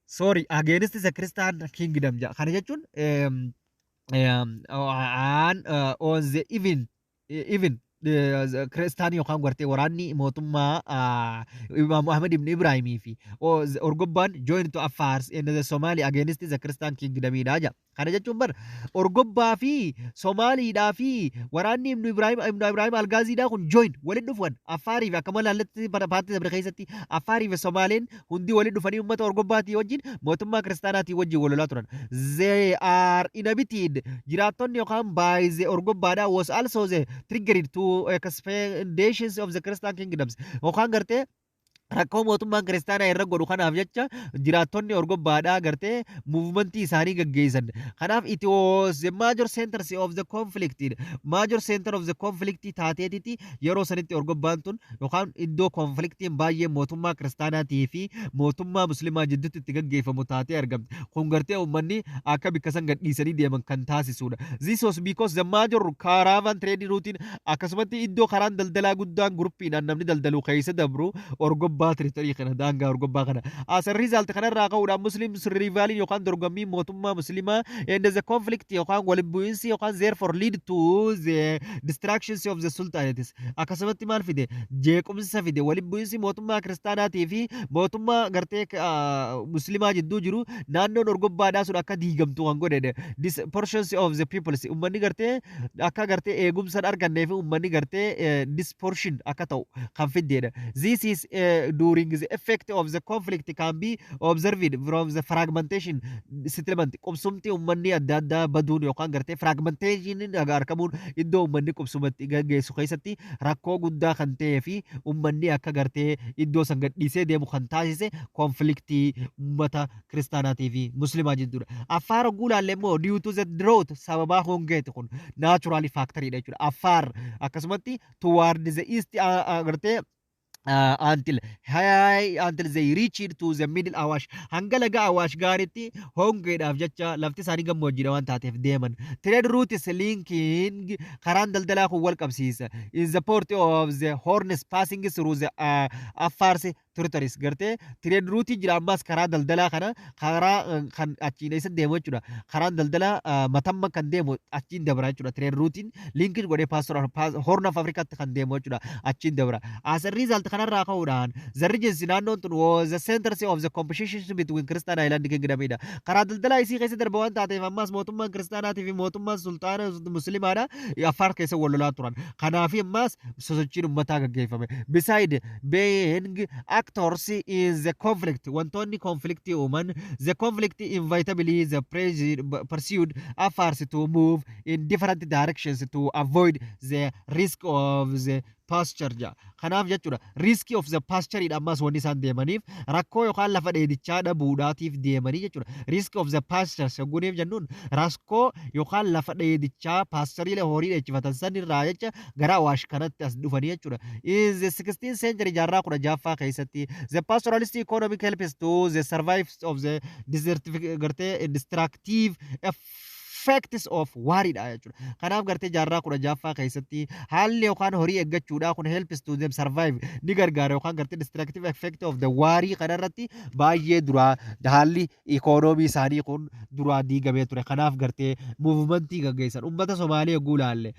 sorry, against the Christian kingdom jedha. Kana jechuun on the even kiristaanii yookaan gartee waraanni mootummaa Imaam Ahmad ibn Ibrahimii fi Orgobbaan join to Afars and the Somali against the Christian kingdomidha jedha. Kana jechuun bar Orgobbaa fi Somaaliidhaa fi waraanni ibn Ibrahim Algaaziidhaa kun join walitti dhufan Affaarii fi akkuma laallatti paartii dabre keessatti Affaarii fi Somaaleen hundi walitti dhufanii uummata Orgobbaatii wajjin mootummaa kiristaanaatii wajjin wal lolaa turan. They are inhabited, jiraattonni yookaan by the Orgobbaadhaa was also the triggered to expansions of the Christian kingdoms yookaan gartee Rakkoo mootummaan kiristaanaa irra godhu kanaaf jecha jiraattonni Orgobbaadhaa gartee movementii isaanii gaggeessan. Kanaaf it was the major centers of the conflict. Major center of the conflict taateetiti yeroo sanitti Orgobbaan tun yookaan iddoo conflictiin baay'ee mootummaa kiristaanaatii fi mootummaa musliimaa jidduutti itti gaggeeffamu taatee argamte. Kun gartee uummanni akka bikka san gadhiisanii deeman kan taasisudha. This was because the major caravan trade route, akkasumatti iddoo karaan daldalaa guddaan groupiidhaan namni daldalu keessa dabru Orgobbaa territory kana, daangaa Orgobbaa kana. As a result, kanarraa ka'uudhaan Muslim rivaliin yookaan dorgommii mootummaa musliimaa and the conflict yookaan waliin bu'iinsi yookaan therefore lead to the destructions of the sultanates. Akkasumatti maal fide? Jeequmsa fide. Waliin bu'iinsi mootummaa kiristaanaatii fi mootummaa gartee musliimaa jidduu jiru naannoon Orgobbaadhaa sun akka diigamtu kan godhe. This portions of the peoples, uummanni gartee akka gartee eegumsa hin argannee fi uummanni gartee dispersion akka ta'u kan fiddeedha. This is during the effect of the conflict can be observed from the fragmentation settlement, qubsumti uummanni adda addaa baduun yookaan gartee fragmentation argamuun iddoo uummanni qubsumatti gaggeessu keessatti rakkoo guddaa kan ta'ee fi uummanni akka gartee iddoo san gadhiisee deemu kan taasise conflictii uummata kiristaanaatii fi musliimaa jidduudha. Affaar hogguu ilaalle immoo due to the drought, sababaa hongeeti, kun naturally factoryidha jechuudha. Affaar akkasumatti toward the east gartee until high until they reached to the middle Awash, hanga laga Awash gaaritti hongeedhaaf jecha lafti isaanii gammoojjiidha waan taateef deeman. Trade routes linking, karaan daldalaa kun wal qabsiisa. In the port of the Horns passing through the Afars territories, gartee trade route jira ammas karaa daldalaa kana karaa kan achiin eessa deemu jechuudha. Karaan daldalaa Matamma kan deemu achiin dabra jechuudha. Trade routiin linking godhee pastor Horn of Africaatti kan deemu jechuudha. Achiin dabra. As a result, kanarraa ka'uudhaan the regions, naannoon tun was the center of the competition between Christian Highland Kingdomidha. Karaa daldalaa isii keessa darba waan taateef ammas mootummaan kiristaanaatii fi mootummaan sultaana musliimaadha Affaar keessa wal lolaa turan. Kanaaf ammas sosochiin uummataa gaggeeffame. Beside being actors in the conflict, wantoonni conflictii uuman, the conflict inevitably the pursued Afars to move in different directions to avoid the risk of the pasture jedha. Kanaaf jechuudha risk of the pasture ammas wanni isaan deemaniif rakkoo yookaan lafa dheedichaa dhabuudhaatiif deemanii jechuudha. Risk of the pasture sagguneef jennuun rakkoo yookaan lafa dheedichaa pasturii horii dheechifatan san irraa jecha gara Awaash kanatti as dhufanii jechuudha. In the 16th century, jaarraa 16ffaa keessatti, the pastoralist economic helps to the survive of the desertific gartee destructive effects of waridha jechuudha. Kanaaf gartee jaarraa 16ffaa keessatti haalli yookaan horii eeggachuudha kun helps to them survive ni gargaara yookaan gartee destructive effect of the warii kanarratti baay'ee duraa haalli ikoonoomii isaanii kun duraa diigamee ture. Kanaaf gartee movementii gaggeessan. Uummata Somaalee yogguu ilaalle,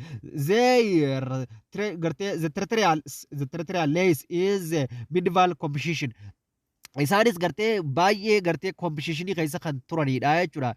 gartee the territorial lays is medieval competition. Isaanis gartee baay'ee gartee competitionii keessa kan turanidha jechuudha.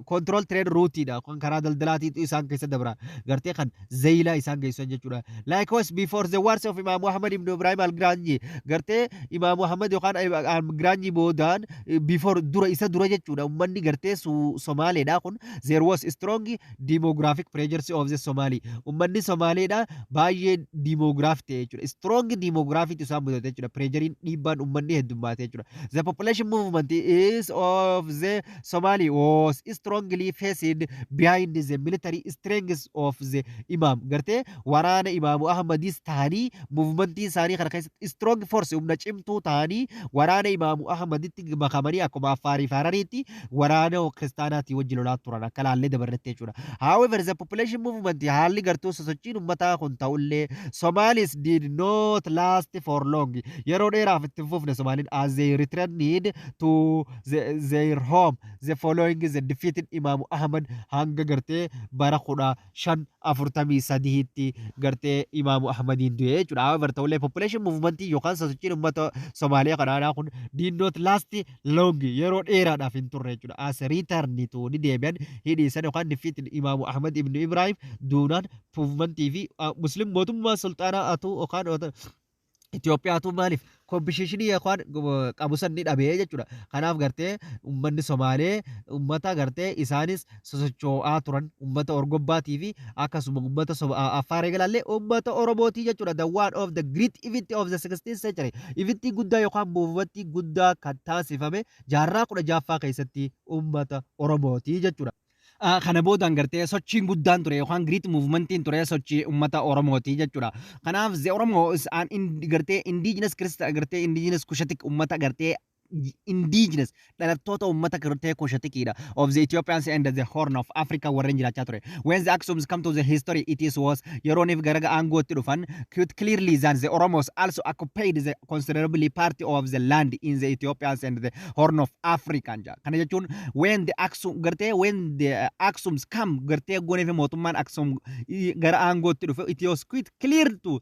Control trade routeiidha. Kan karaa daldalaatiitu isaan keessa dabra. Gartee kan Zeeyilaa isaan geessan jechuudha. Likewise, before the wars of Imam Muhammad ibn Ibrahim al-Granyi, gartee Imam Muhammad yookaan al-Granyi boodaan, before dura isa dura jechuudha. Uummanni gartee Somaaleedha kun there was strong demographic pressures of the Somali. Uummanni Somaaleedha baay'ee demographic ta'e jechuudha. Strong demographic isaan mudate jechuudha. Pressureiin dhiibbaan uummanni heddummaate jechuudha. The population movement is of the Somali was strongly faced behind the military strength of the Imam. Gartee waraana Imaamu Ahmadis ta'anii movementii isaanii kana keessatti strong force, humna cimtuu ta'anii waraana Imaamu Ahmaditti makamanii akkuma Affaarii fi Harariitti waraana kiristaanaatii wajjin lolaa turan akka laallee dabarretti jechuudha. However, the population movement, haalli gartuu sosochiin uummataa kun ta'ullee, Somalis did not last for long. Yeroo dheeraaf itti fufne Somaaliin as they returned to their home the following the defeated Imam Ahmad hanga gartee bara 1543tti gartee Imaamu Ahmadiin du'e jechuudha. However, ta'ullee population movement yookaan sosochiin uummata Somaaliyaa kanaadhaa kun did not last long, yeroo dheeraadhaaf hin turre jechuudha. As return to ni deebi'an hidhiisan yookaan defeated Imaamu Ahmad ibn Ibrahim duunaan movementii fi Muslim mootummaa sulxaanaa atu yookaan Itoophiyaatu maaliif compensation yookaan qabu san ni dhabee jechuudha. Kanaaf gartee uummanni Somaalee uummata gartee isaanis sosocho'aa turan, uummata Orgobbaatii fi akkasuma uummata Affaar eegalallee uummata Oromootii jechuudha. The one of the great event of the 16th century. Eventii guddaa yookaan movementii guddaa kan taasifame jaarraa 16ffaa keessatti uummata Oromootii jechuudha. Kana boodaan gartee sochiin guddaan ture yookaan great movementiin ture sochii uummata Oromooti jechuudha. Kanaaf the Oromo is an gartee indigenous Christian, gartee indigenous Cushitic, uummata gartee indigenous, dhalattoota uummata gartee Cushitikiidha of the Ethiopians and the Horn of Africa warreen jiraachaa ture. When the Aksums come to the history, it is was yerooniif gara aangootti dhufan, quite clearly that the Oromos also occupied the considerably part of the land in the Ethiopians and the Horn of Africa. Kana jechuun when the Aksum gartee when the Aksums come, gartee goonee fi mootummaan Aksum gara aangootti dhufe, it was quite clear to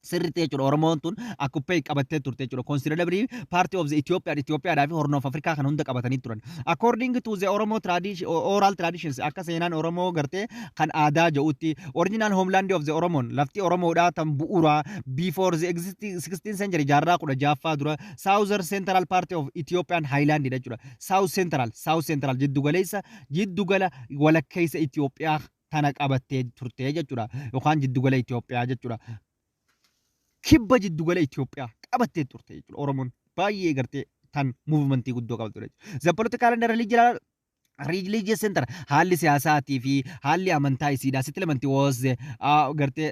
sirriitti jechuudha. Oromoon tun occupy qabattee turte jechuudha. Considerably part of the Ethiopia, Ethiopiaadhaa fi Horn of Africa kan hunda qabatanii turan. According to the Oromo tradition, oral traditions, akka seenaan Oromoo gartee kan aadaa jedhutti, original homeland of the Oromon, lafti Oromoodhaa tan bu'uuraa before the existing 16th century, jaarraa 16ffaa dura, southern central part of Ethiopian highland jechuudha. South central, jiddugaleessa, jiddugala walakkeessa Itoophiyaa tana qabattee turte jechuudha. Yookaan jiddugala Itoophiyaa jechuudha. Kibba jiddugala Itoophiyaa qabattee turte jechuudha. Oromoon baay'ee gartee tan movementii guddoo qabdu jechuudha. The political and religious center, haalli siyaasaatii fi haalli amantaa isiidha. Settlement was gartee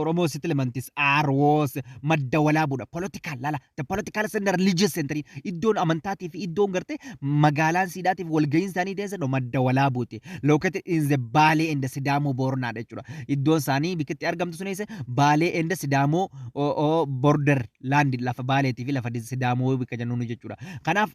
Oromoo settlements are was Madda Walaabuudha. Political lala, the political center, religious center, iddoon amantaatii fi iddoon gartee magaalaan siidhaatiif walga'iin isaanii teessan Madda Walaabuuti. Located in the Baalee and Sidaamoo Boornaadha jechuudha. Iddoon isaanii bikkitti argamtu sun eessa? Baalee and Sidaamoo border land, lafa Baaleetii fi lafa Sidaamoo bikka jennuun jechuudha. Kanaaf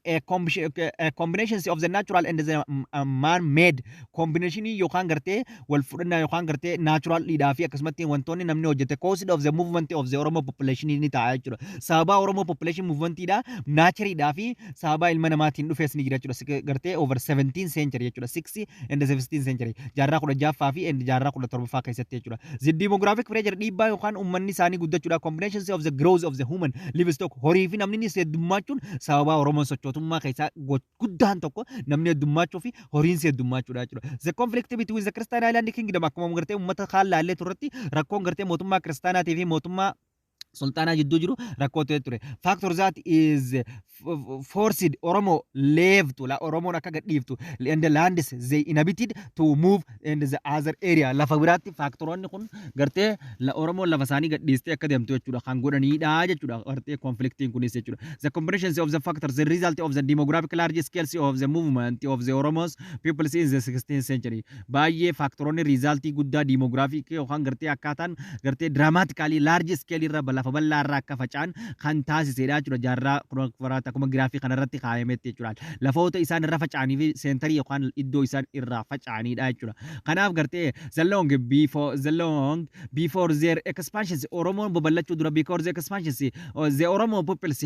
combinations of the natural and the man made combination yookaan gartee wal fudhannaa yookaan gartee natural dhiidhaa fi akkasumatti wantoonni namni hojjete cause of the movement of the Oromo population ni ta'a jechuudha. Sababa Oromo population movementidha, natureidhaa fi sababa ilma namaatiin dhufes ni jira jechuudha. Gartee over 17 century jechuudha. 6 and 17 century, jaarraa 16ffaa fi and jaarraa 17ffaa keessatti jechuudha. The demographic pressure, dhiibbaa yookaan uummanni isaanii guddachuudha. Combinations of the growth of the human livestock, horii fi namni ni heddummachuun sababa Oromoon sochootummaa keessaa guddaan tokko namni heddummachuu fi horiin heddummachuudha jechuudha. The conflict between the Christian Highland Kingdom, akkuma gartee uummata kaan laallee turretti, rakkoon gartee mootummaa kiristaanaatii fi mootummaa sulxaanaa jidduu jiru rakkoo ta'e ture. Factor that is forced Oromo leave to la Oromoon akka gadhiiftu and the lands they inhabited to move in the other area, lafa biraatti. Factoroonni kun gartee Oromoon lafa isaanii gadhiistee akka deemtu jechuudha kan godhanidha jechuudha, gartee conflictiin kunis jechuudha. The combinations of the factors, the result of the demographic large scales of the movement of the Oromos peoples in the 16th century. Baay'ee factoroonni resultii guddaa demographic yookaan gartee akkaataan gartee dramatically large scale irra lafa bal'aa irraa akka faca'an kan taasisedha jechuudha, jaarraa 17 akkuma giraafii kanarratti kaayametti jechuudha. Lafoota isaan irra faca'anii fi centerii yookaan iddoo isaan irraa faca'anidha jechuudha. Kanaaf gartee the long before their expansions, Oromoon babal'achuu dura, before the expansions, the Oromo peoples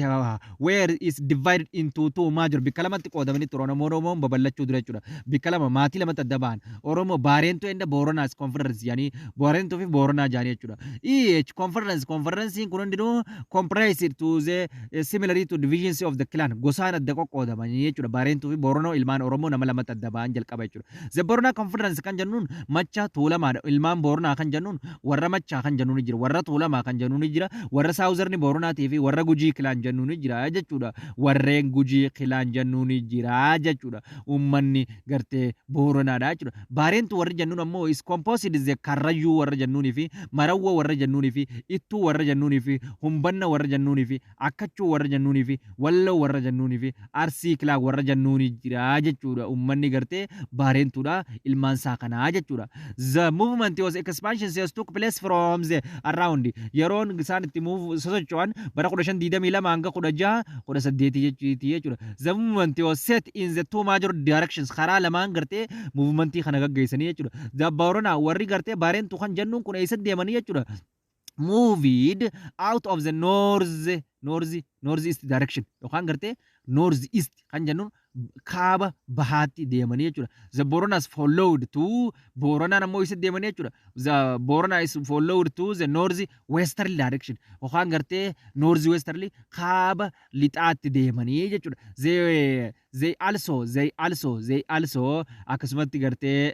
were is divided into two major, bikka lamatti qoodamanii ture Oromoon babal'achuu dura jechuudha. Bikka lama, maatii lamatti adda ba'an. Oromoo Baareentuu and Booronaas confederacy jedhanii, Baareentuu fi Booronaa jedhanii jechuudha. Each confederacy, confederacy kun hundinuu comprised to the similarly to divisions of the clan, gosaan adda qoqqoodamanii jechuudha. Baareentuu fi Booronoo ilmaan Oromoo nama lamatti adda ba'an jalqaba jechuudha. The Booronaa Confederacy kan jennuun Macha Tuulamaadha. Ilmaan Booronaa kan jennuun warra Machaa kan jennuun ni jira. Warra Tuulamaa kan jennuun ni jira. Warra Southern Booronaatii fi warra Gujii clan jennuun ni jira jechuudha. Warreen Gujii clan jennuun ni jira jechuudha. Uummanni gartee Booronaadha jechuudha. Baareentu warri jennuun ammoo is composed the Karrayyuu warra jennuunii fi Marawwa warra jennuunii fi Ittuu warra jennuunii fi Humbanna warra jennuunii fi Akkachuu warra jennuunii fi Walloo warra jennuunii fi Arsii clan warra jennuunii jira jechuudha. Uummanni gartee Baareentuudha ilmaan isaa kanaa jechuudha. The movement was expansion took place from the around, yeroon isaan itti move sosocho'an bara 1522 hanga 1618 jechuudha. The movement was set in the two major directions, karaa lamaan gartee movementii kana gaggeessanii jechuudha. The Booranaa warri gartee Baareentu kan jennuun kun eessatti deemanii jechuudha? Moved out of the north east direction yookaan gartee north east kan jennuun. kaaba bahaatti deemanii jechuudha. The Boronas followed to, Booranaan ammoo isa deemanii jechuudha. The Borana is followed to the north westerly direction yookaan gartee north westerly, kaaba lixaatti deemanii jechuudha. They also akkasumatti gartee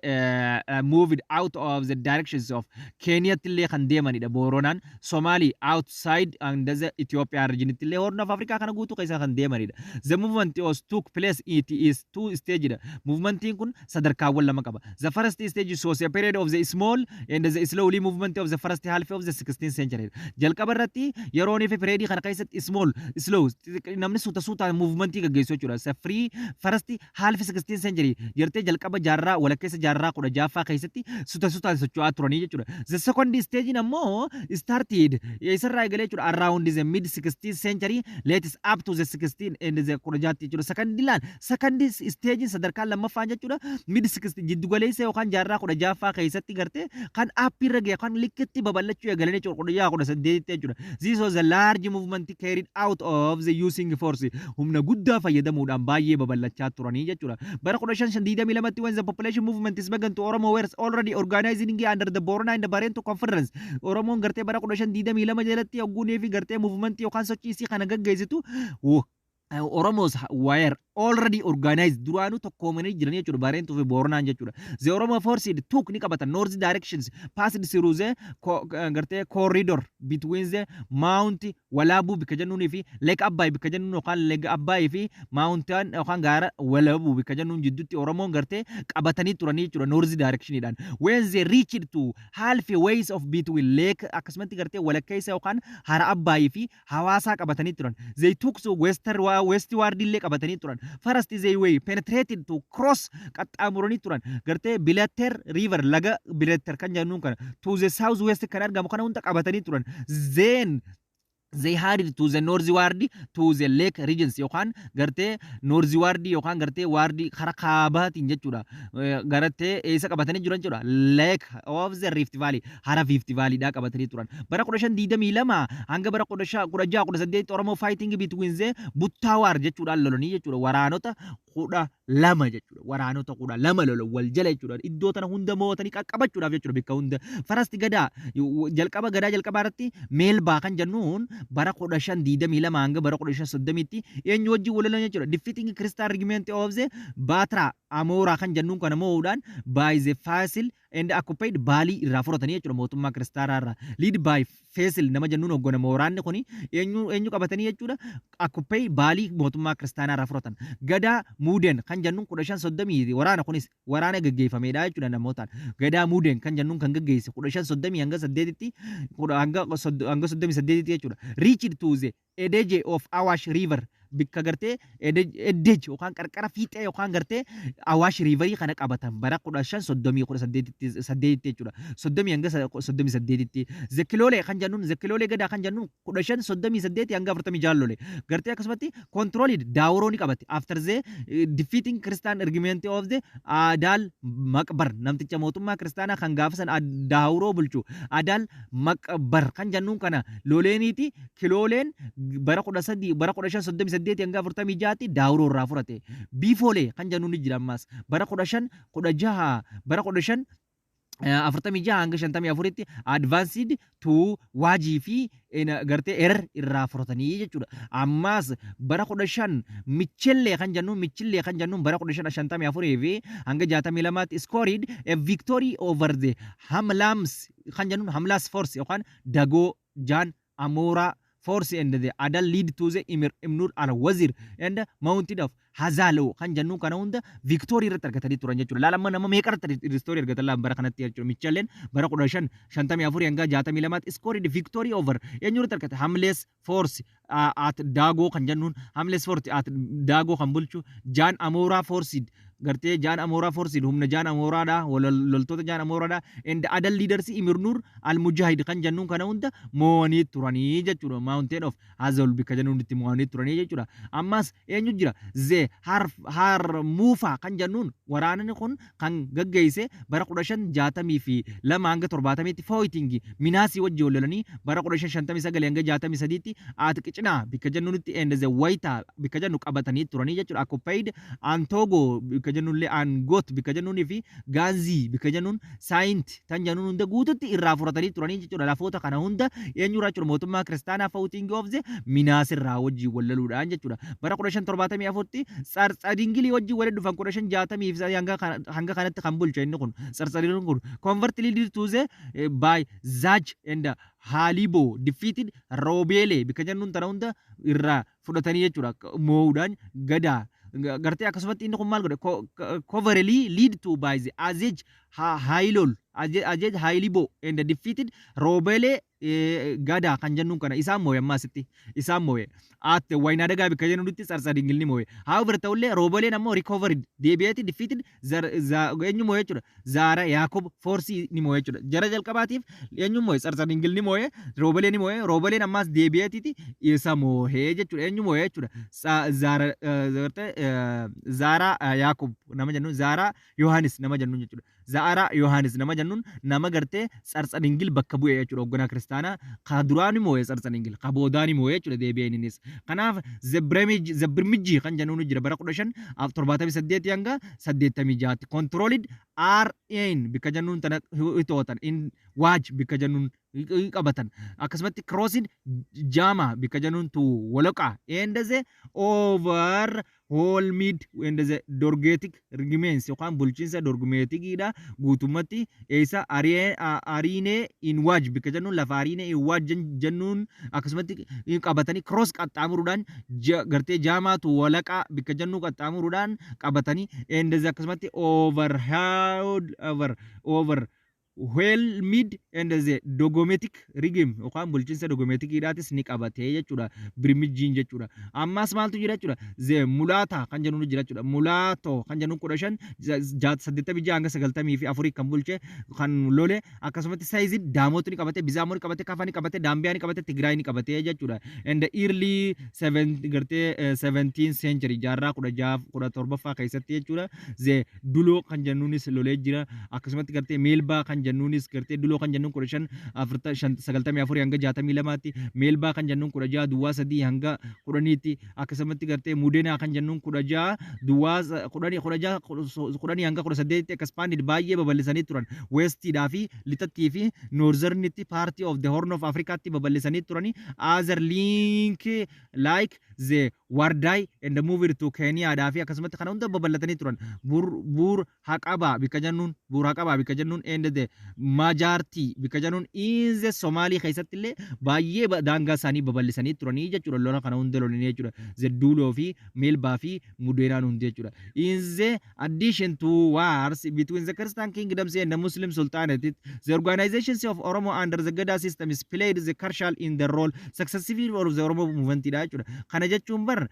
moved out of the directions of Keeniyaatti illee kan deemanidha. Booranaan Somali outside and the Ethiopia regionitti illee, Horn of Africa kana guutuu keessa kan deemanidha. The movement was took place, it is two stage dha. Movementiin kun sadarkaawwan lama qaba. The first stage was a period of the small and the slowly movement of the first half of the 16th century. Jalqaba irratti yeroo inni period kana keessatti small, slow, namni suuta suutaan movementii gaggeessu jechuudha. The free first half 16th century yertee jalqaba jaarraa walakkeessa jaarraa 16ffaa keessatti suuta suutaan socho'aa turanii jechuudha. The second stage ammoo started isarraa eegalee jechuudha, around the mid 16th century, latest up to the 16 and the 16tti jechuudha. Second laan second stage, sadarkaan lammaffaan jechuudha, mid 16, jiddu galeessa yookaan jaarraa 16ffaa keessatti gartee kan aappii irra ga'e, kan likkitti babal'achuu eegalan jechuudha, 16 18tti jechuudha. This was a large movement carried out of the using force, humna guddaa fayyadamuudhaan baay'ee babal'achaa turanii jechuudha. Bara 1522tti, when the population movement is began to, Oromo were already organizing under the Borona and the Barento Conference. Oromoon gartee bara 1522 jalatti hogguunii fi gartee movement yookaan sochii isii kana gaggeessitu, Oromos were already organized, duraanuu tokkoomanii jiran jechuudha, Bareentuu fi Booranaan jechuudha. The Oromo force took, ni qabatan, north directions, passed through the gartee corridor between the Mount Walaabuu bikka jennuunii fi Lake Abbaay bikka jennuun, yookaan Lake Abbaay fi Mountain yookaan gaara Walaabuu bikka jennuun jidduutti Oromoon gartee qabatanii turanii jechuudha north directioniidhaan. When they reached to half ways of between lake, akkasumatti gartee walakkeessa yookaan hara Abbaayii fi Hawaasaa qabatanii turan. They took so western westward illee qabatanii turan. First they way penetrated to cross, qaxxaamuranii turan. Gartee Bilater River, laga Bilater kan jennuun kana, to the south west kan argamu kana hunda qabatanii turan. Then they had to the northward to the lake regions, yookaan gartee northward yookaan gartee ward kara kaabaatiin jechuudha. Gartee eessa qabatanii jiran jechuudha? Lake of the Rift Valley, hara Rift Valley dha qabatanii turan. Bara 1522 hanga bara 1618 Oromoo fighting between the Buttaa War jechuudhaan lolanii jechuudha. Waraanota 12 jechuudha. Waraanota 12 lolan wal jala jechuudha. Iddoo tana hunda mo'atanii qaqqabachuudhaaf jechuudha bakka hunda. First Gadaa, jalqaba gadaa jalqabaa irratti Meelbaa kan jennuun bara 1522 hanga bara 1530tti eenyu wajjin wal lolan jechuudha? Defeating Christian Regiment of the Baatra Amoora kan jennuun kana mo'uudhaan by the Fasil and occupied Baalii irraa fudhatanii jechuudha mootummaa kiristaanaa irraa. Lead by Fasil nama jennuun hoogganama waraanni kuni eenyu eenyu qabatanii jechuudha? Occupied Baalii mootummaa kiristaanaa irraa fudhatan. Gadaa Muudeen kan jennuun 1530, waraana kunis waraana gaggeeffamedha jechuudha namootaan. Gadaa Muudeen kan jennuun kan gaggeesse 1530 hanga saddeetitti, hanga 38tti jechuudha. Reached to the edge of Awash River, bikka gartee edge yookaan qarqara fiixee yookaan gartee Awaash Riverii kana qabatan bara 1530 18tti jechuudha. 30 hanga 38tti. Zekiloolee kan jennuun, Zekiloolee Gadaa kan jennuun 1538 hanga 46 lole. Gartee akkasumatti controlled Daawuroo ni qabate. After the defeating Christian regiment of the Adal Maqbar, namticha mootummaa kiristaanaa kan gaafa san Daawuroo bulchu Adal Maqbar kan jennuun kana loleeniiti. Kilooleen bara 13, bara 1538 hanga 46tti Daawuroo irraa fudhate. Biifoolee kan jennuun ni jira ammaas bara 1516, bara 1546 hanga 54tti advanced to Waajii fi gartee Erer irraa fudhatanii jechuudha. Ammaas bara 15 Michillee kan jennuun, Michillee kan jennuun bara 1554 fi hanga 62tti scored a victory over the Hamlams kan jennuun, Hamlas force yookaan Dagoo Jaan Amoora force and the Adal lead to the Emir Ibnul Al Wazir and mounted of Hazalo kan jennuun kana hunda victory irratti argatanii turan jechuudha. Laala amma nama meeqa irratti victory argatan laan bara kanatti jechuudha. Michalleen bara 1554 hanga 62tti scored victory over eenyu irratti argate? Hamlees force at Daagoo kan jennuun, Hamlees force at Daagoo kan bulchu Jaan Amoora force Gartee Jaan Amooraa forceiin humna Jaan Amooraadha, loltoota Jaan Amooraadha and Adal leaders Imirnuur Al-Mujahid kan jennuun kana hunda mo'anii turanii jechuudha. Mountain of Azol bikka jennuun itti mo'anii turanii jechuudha. Ammas eenyu jira? The Harmuufa kan jennuun waraanni kun kan gaggeesse bara 1562 hanga 70tti fighting Minaasii wajji wal lolanii bara 1559 hanga 63tti Atiqicinaa bikka jennuunitti and the Wayita bikka jennu qabatanii turanii jechuudha. Occupied Antogo bikka jennuunillee, Angot bikka jennuunii fi Gaanzii bikka jennuun, Saayint tan jennuun hunda guututti irraa fudhatanii turanii jechuudha. Lafoota kana hunda eenyurraa jechuudha? Mootummaa kiristaanaa fighting of the Minaasirraa wajjin wal loluudhaan jechuudha. Bara 1574tti Tsartsadingilii wajjin walitti dhufan. 1560 hanga kanatti kan bulche inni kun Tsartsadingilii kun convert leader to the by Zaj and Halibo defeated Robeele bikka jennuun tana hunda irraa fudhatanii jechuudha. Moo'uudhaan gadaa gartee akkasumatti inni kun maal godhe? Coverly lead to by the Azej Hailol Azej Hailibo and defeated Robeele gadaa kan jennuun kana isaan moo'e. Ammaasitti isaan moo'e. At Waynaa Dagaa bikka jennutti Tsartsadingilni moo'e. However, ta'ullee Roobeleen ammoo recovered deebi'eeti defeated eenyu moo'e jechuudha? Zaara Yaakob force ni moo'e jechuudha. Jara jalqabaatiif eenyu moo'e? Tsartsadingilni moo'e, Roobelee ni moo'e. Roobeleen ammaas deebi'eetiti isa moo'ee jechuudha. Eenyu moo'e jechuudha? Zaara Zaara Yaakob nama jennuun, Zaara Yohanis nama jennuun jechuudha. Zaara Yohanis nama jennuun nama gartee Tsartsadingil bakka bu'e jechuudha. Hoogganaa kiristaanaa ka duraa ni moo'e Tsartsadingil, ka boodaa ni moo'e jechuudha deebi'een innis. Kanaaf Zebirmijji kan jennuun jira bara 1578 hanga 86tti controlled RN bikka jennuun tana to'atan, in waaj bikka jennuun qabatan. Akkasumatti crossing Jaama bikka jennuun to Waloqa and the overwhelmed and the Dorgetic remains yookaan bulchiinsa Dorgometikiidha guutummatti. Eessa? Ariinee Inwaaj bikka jennuun, lafa Ariinee Inwaaj jennuun akkasumatti qabatanii cross qaxxaamuruudhaan gartee Jaamaatu Walaqaa bikka jennuu qaxxaamuruudhaan qabatanii and the akkasumatti overwhelmed and the Dogometic regime yookaan bulchiinsa Dogometikiidhaatis ni qabatee jechuudha Birmijjiin jechuudha. Ammas maaltu jira jechuudha? The Mulaata kan jennuun jira jechuudha. Mulaato kan jennuun 1586 hanga 94 kan bulche, kan lole. Akkasumatti seized Daamooti ni qabate, Bizaamoo ni qabate, Kafa ni qabate, Daambiyaa ni qabate, Tigraay ni qabate jechuudha. And the early seven gartee 17th century, jaarraa 16 17ffaa keessatti jechuudha. The Duloo kan jennuunis lolee jira. Akkasumatti gartee Meelbaa kan jennuunis, gartee Duloo kan jennuun 1594 hanga 62tti, Meelbaa kan jennuun 1603 hanga 10tti, akkasumatti gartee Mudenaa kan jennuun 16 duwwaa 10 16 10 hanga 18tti expanded baay'ee babal'isanii turan. Westiidhaa fi lixattii fi northernitti part of the Horn of Africaatti babal'isanii turani. Other link like the Wardaay and the moved to Keniyaadhaa fi akkasumatti kana hunda babal'atanii turan. Buur Haqabaa bikka jennuun, Buur Haqabaa bikka jennuun and the Majaartii bikka jennuun in the Somaalii keessatti illee baay'ee daangaa isaanii babal'isanii turanii jechuudha. Lola kana hunda lolanii jechuudha. The Duuloo fi Meelbaa fi Mudeenaan hundi jechuudha. In the addition to wars between the Christian kingdoms and the Muslim Sultanate, the organizations of Oromo under the Gada system is played the crucial in the role successively of the Oromo movement dha jechuudha. Kana jechuun bar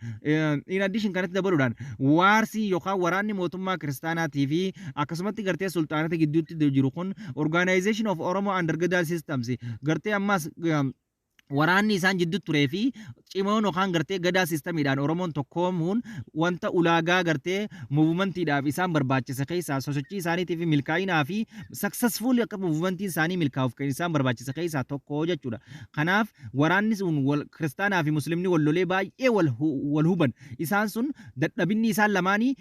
in addition kanatti dabaluudhaan warsii yookaan waraanni mootummaa kiristaanaatii fi akkasumatti gartee sultaanata gidduutti jiru kun organization of Oromo under Gada systems gartee ammas waraanni isaan jidduu turee fi cimoon yookaan gartee gadaa systemiidhaan Oromoon tokkoomuun wanta ulaagaa gartee movementiidhaaf isaan barbaachise keessaa, sosochii isaaniitii fi milkaa'inaa fi successful akka movementiin isaanii milkaa'uuf kan isaan barbaachise keessaa tokko jechuudha. Kanaaf waraanni sun wal kiristaanaa fi muslimni wal lolee baay'ee wal huban. Isaan sun dadhabinni isaan lamaanii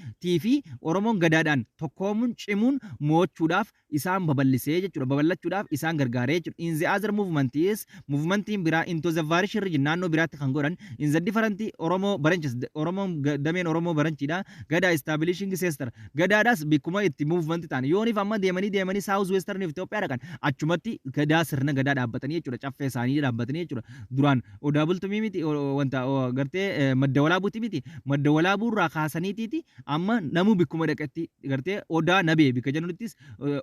fi Oromoon gadaadhaan tokkoomuun cimuun mo'achuudhaaf isaan babal'isee jechuudha. Babal'achuudhaaf isaan gargaaree jechuudha. In the other movement is movementiin biraa into the various region naannoo biraatti kan godhan in the different Oromoo branches, Oromoon dameen Oromoo branchiidha. Gadaa establishing sister gadaadhaas bikkuma itti movement ta'an yooniif amma deemanii deemanii South Western Itoophiyaa dhaqan, achumatti gadaa sirna gadaa dhaabbatanii jechuudha. Caffee isaanii dhaabbatanii jechuudha. Duraan Odaa Bultumii miti, wanta gartee Madda Walaabuuti miti, Madda Walaabuurraa kaasaniitiiti amma namuu bikkuma dhaqetti gartee Odaa Nabee bikka jennuttis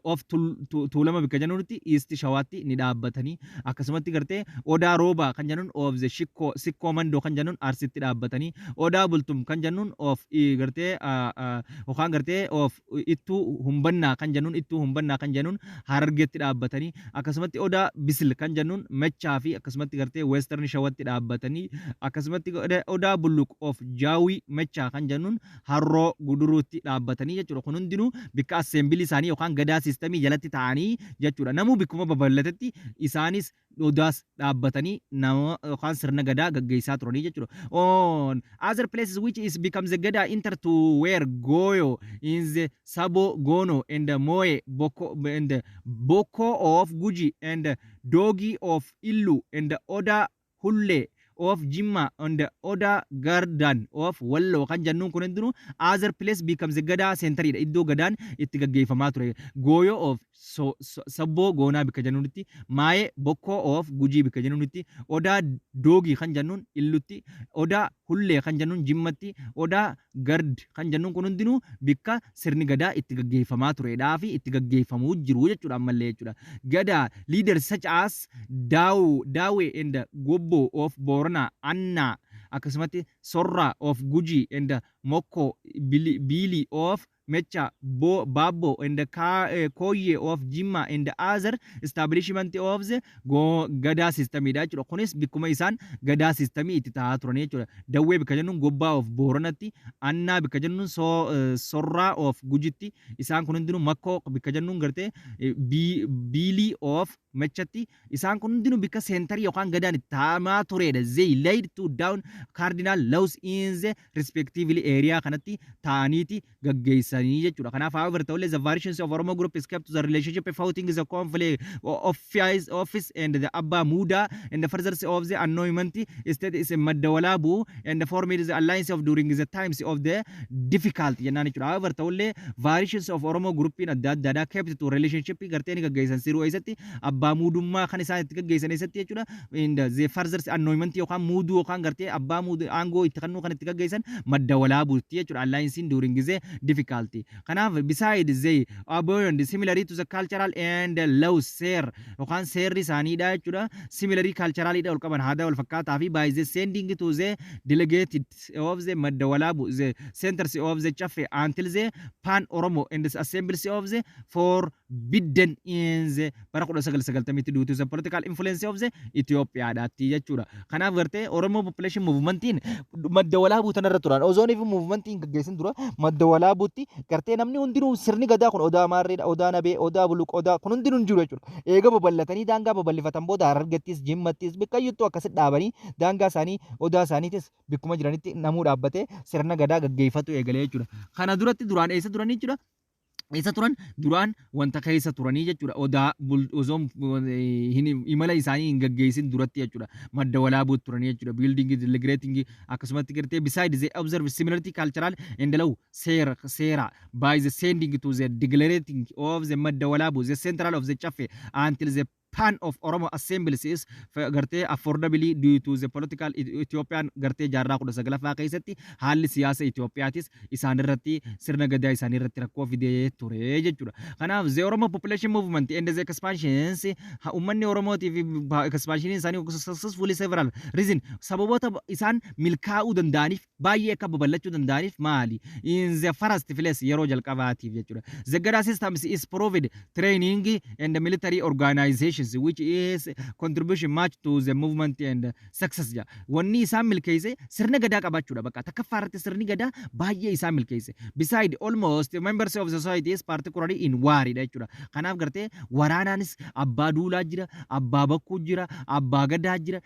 of Of Tuulama bikka jennuutti East Shawaatti ni dhaabbatanii. Akkasumatti gartee Odaa Roobaa kan jennuun of the Shikkoo Sikkoo Mandoo kan jennuun Arsitti dhaabbatanii. Odaa Bultum kan jennuun of gartee yookaan gartee of Ittuu Humbannaa kan jennuun, Ittuu Humbannaa kan jennuun Harargeetti dhaabbatanii. Akkasumatti Odaa Bisil kan jennuun Machaa fi akkasumatti gartee Western Shawatti dhaabbatanii. Akkasumatti Odaa Bulluq of Jaawii Machaa kan jennuun Harroo Guduruutti dhaabbatanii jechuudha. Kun hundinuu bikka assembly isaanii yookaan gadaa systemii jalatti ta'anii jechuudha. Namuu bikkuma babal'atetti isaanis odaas dhaabbatanii nama yookaan sirna gadaa gaggeessaa turanii jechuudha. On other places which is becomes the Gada enter to where Goyo in the Sabo Gono and the Moe Boko and the Boko of Guji and the Dogi of Illu and the Oda Hulle of Jimma and the Oda Gardan of Wallo kan jennuun kun hundinuu other place becomes the Gadaa centeridha. Iddoo gadaan itti gaggeeffamaa ture. Gooyo of Sabboo Goonaa bikka jennuunitti, Maayee Bokkoo of Gujii bikka jennuunitti, Odaa Doogii kan jennuun Illutti, Odaa Hullee kan jennuun Jimmatti, Odaa Gard kan jennuun kun hundinuu bikka sirni gadaa itti gaggeeffamaa turedhaa fi itti gaggeeffamuu jiru jechuudha ammallee jechuudha. Gadaa leaders such as Daawu Daawee and Gobbo of Boorana, Annaa, akkasumatti Sorraa of Gujii and Mokko Biilii of Mecha, Bo, Babbo and Koye of Jimma and other establishment of the go gadaa systemidha jechuudha. Kunis bikkuma isaan gadaa systemii itti ta'aa turan jechuudha. Dawwee bikka jennuun Gobbaa of Booranatti, Annaa bikka jennuun Sorraa of Gujitti, isaan kun hundinuu Makkoo bikka jennuun gartee Biilii of Mechatti, isaan kun hundinuu bikka centerii yookaan gadaan itti ta'amaa turedha. They laid to down cardinal laws in the respectively area kanatti ta'aniiti gaggeessanii jechuudha. Kanaaf, however, ta'ullee the variations of Oromo group is kept to the relationship fighting the conflict office and the Abba Muda and the further of the anointment state is Madda Walabu and the formed the alliance of during the times of the difficult jennaan jechuudha. However, ta'ullee variations of Oromo groupiin adda addaadhaa kept to relationship gartee ni gaggeessan siruu eessatti abbaa muudummaa kan isaan itti gaggeessan eessatti jechuudha. In the further anointment yookaan muuduu yookaan gartee abbaa muuduu aangoo itti kennuu kan itti gaggeessan Madda Walaabuutti jechuudha. Alliance during the difficulty. Kanaaf, beside they abound similarly to the cultural and law seer yookaan seerri isaaniidha jechuudha. Similarly culturalidha ol qaban aadaa wal fakkaataa fi by the sending to the delegated of the Madda Walaabu the centers of the Chaffe until the Pan Oromo and the assemblies of the forbidden in the bara 1990 due to the political influence of the Ethiopiaadhaatti jechuudha. Kanaaf gartee Oromoo population movementiin Madda Walaabuu tanarra turan. Osoo inni movementiin gaggeessin dura Madda Walaabuutti gartee namni hundinuu sirni gadaa kun Odaa Maarreedha, Odaa Nabee, Odaa Buluq, Odaa kun hundinuu hin jiru jechuudha. Eega babal'atanii daangaa babal'ifatan booda Harargettis, Jimmattis, bakkayyuttuu akkasitti dhaabanii daangaa isaanii odaa isaaniitis bikkuma jiranitti namuu dhaabbatee sirna gadaa gaggeeffatu eegalee jechuudha. Kana duratti duraan eessa turanii jechuudha? Eessa turan? Duraan wanta keessa turanii jechuudha. Odaa osoo imala isaanii hin gaggeessin duratti jechuudha. Madda Walaabuutti turanii jechuudha. Building, delegating, akkasumatti gartee beside they observe similarity cultural and law seera seera by the sending to the declaring of the Madda Walaabu the central of the Chaffe until the Pan of Oromo Assemblies is gartee affordably due to the political Ethiopian gartee jaarraa 19ffaa keessatti haalli siyaasa Itoophiyaatis isaan irratti sirna gadaa isaanii irratti rakkoo fidee ture jechuudha. Kanaaf, the Oromo population movement and the expansions, uummanni Oromootii fi expansion isaanii successfully several reason, sababoota isaan milkaa'uu danda'aniif, baay'ee akka babal'achuu danda'aniif maali? In the first place, yeroo jalqabaatiif jechuudha. The Gada system is proved training and military organizations which is contribution much to the movement and success ja. Wanni isaan milkeesse sirna gadaa qabaachuudha bakka takkaffaa irratti sirni gadaa baay'ee isaan milkeesse. Beside almost members of the society is particularly in war dha jechuudha. Kanaaf gartee waraanaanis abbaa duulaa jira, abbaa bakkuu jira, abbaa gadaa jira.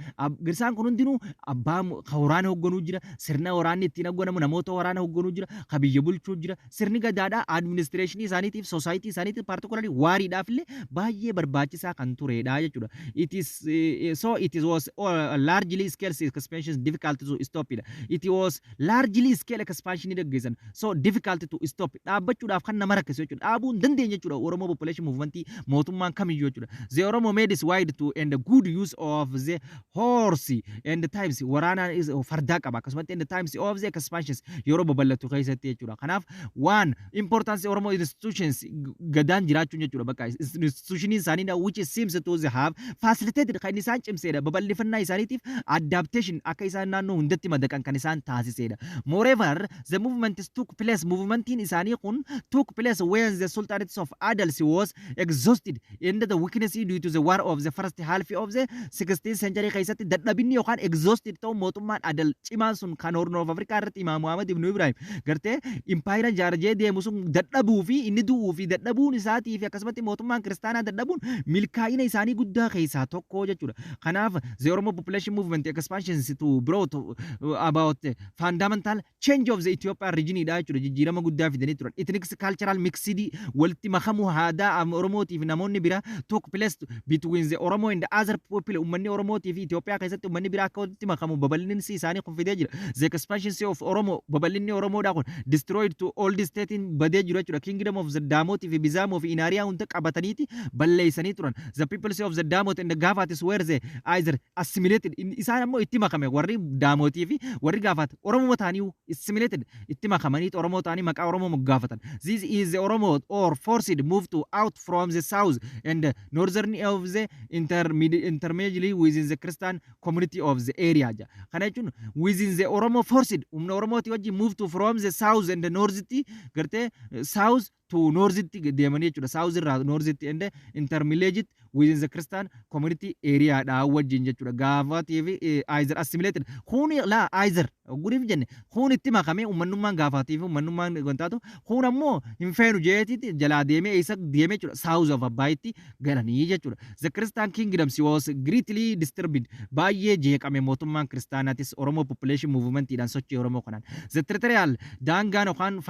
Isaan kun hundinuu abbaa ka waraana hoogganuu jira, sirna waraanni ittiin hoogganamu namoota waraana hoogganuu jira, ka biyya bulchuu jira. Sirni gadaadhaa administrationii isaaniitiif, society isaaniitiif, particularly wariidhaaf illee baay'ee barbaachisaa kan ture. turedha jechuudha. It is so it was largely scale expansion difficult to stop it. It was largely scale expansion gaggeessan, so difficult to stop, dhaabbachuudhaaf kan nama rakkisu jechuudha. Dhaabuu hin dandeenye jechuudha Oromoo population movement mootummaan kamiyyuu jechuudha. The Oromo made is wide to and good use of the horse and the times waraanaan is fardaa qaba, akkasumatti and the times of the expansions yeroo babal'atu keessatti jechuudha. Kanaaf waan importance Oromo institutions gadaan jiraachuun jechuudha, bakka institutioniin isaanii which seems to have facilitated kan isaan cimseedha, babal'ifannaa isaaniitiif adaptation akka isaan naannoo hundatti madaqan kan isaan taasisedha. Moreover, the movement took place, movementiin isaanii kun took place when the Sultanate of Adals was exhausted and the weakness due to the war of the first half of the 16th century keessatti dadhabinni yookaan exhausted ta'u mootummaan Adal cimaan sun kan Horn of Africa irratti Imaam Muhammad ibn Ibrahim gartee impaayira jaarjee deemu sun dadhabuu fi inni du'uu fi dadhabuun isaatii fi akkasumatti mootummaan kiristaanaa dadhabuun milkaa'ina isaanii guddaa keessaa tokko jechuudha. Kanaaf the Oromo population movement expansion to brought about fundamental change of the Ethiopian region dha jechuudha. Jijjiirama guddaa fidanii turan. Ethnic cultural mixed walitti makamuu aadaa Oromootii fi namoonni biraa took place between the Oromo and the other people. Uummanni Oromootii fi Itoophiyaa keessatti uummanni biraa akka walitti makamu babal'insi isaanii kun fidee jira. The expansion of Oromo, babal'inni Oromoodhaa kun destroyed to old state badee jiru jechuudha. Kingdom of the Daamotii fi Bizaamoo fi Inaariyaa hunda qabataniiti balleessanii turan. The peoples of the Daamot and the Gaafatis were the either assimilated, isaan ammoo itti makame, warri Daamotii fi warri Gaafat Oromoo ta'anii assimilated itti makamanii Oromoo ta'anii maqaa Oromoo moggaafatan. This is the Oromo or forced move to out from the south and northern of the intermediary within the Christian community of the area. Kana jechuun within the Oromo forced humna Oromooti wajjin move to from the south and the north gartee south to northitti deemanii jechuudha. South irraa northitti and intermediate within the Christian community area dha wajjin jechuudha. Gaafatii fi either assimilated kun laa either guriif jenne kun itti makamee uummanummaan gaafatii fi uummanummaan wantaatu kun ammoo hin feenu jeetitti jalaa deemee eessa deemee jechuudha. South of Abbaayitti galanii jechuudha. The Christian kingdoms was greatly disturbed, baay'ee jeeqame mootummaan kiristaanaatis Oromoo population movementiidhaan sochii Oromoo kanaan. The territorial daangaan yookaan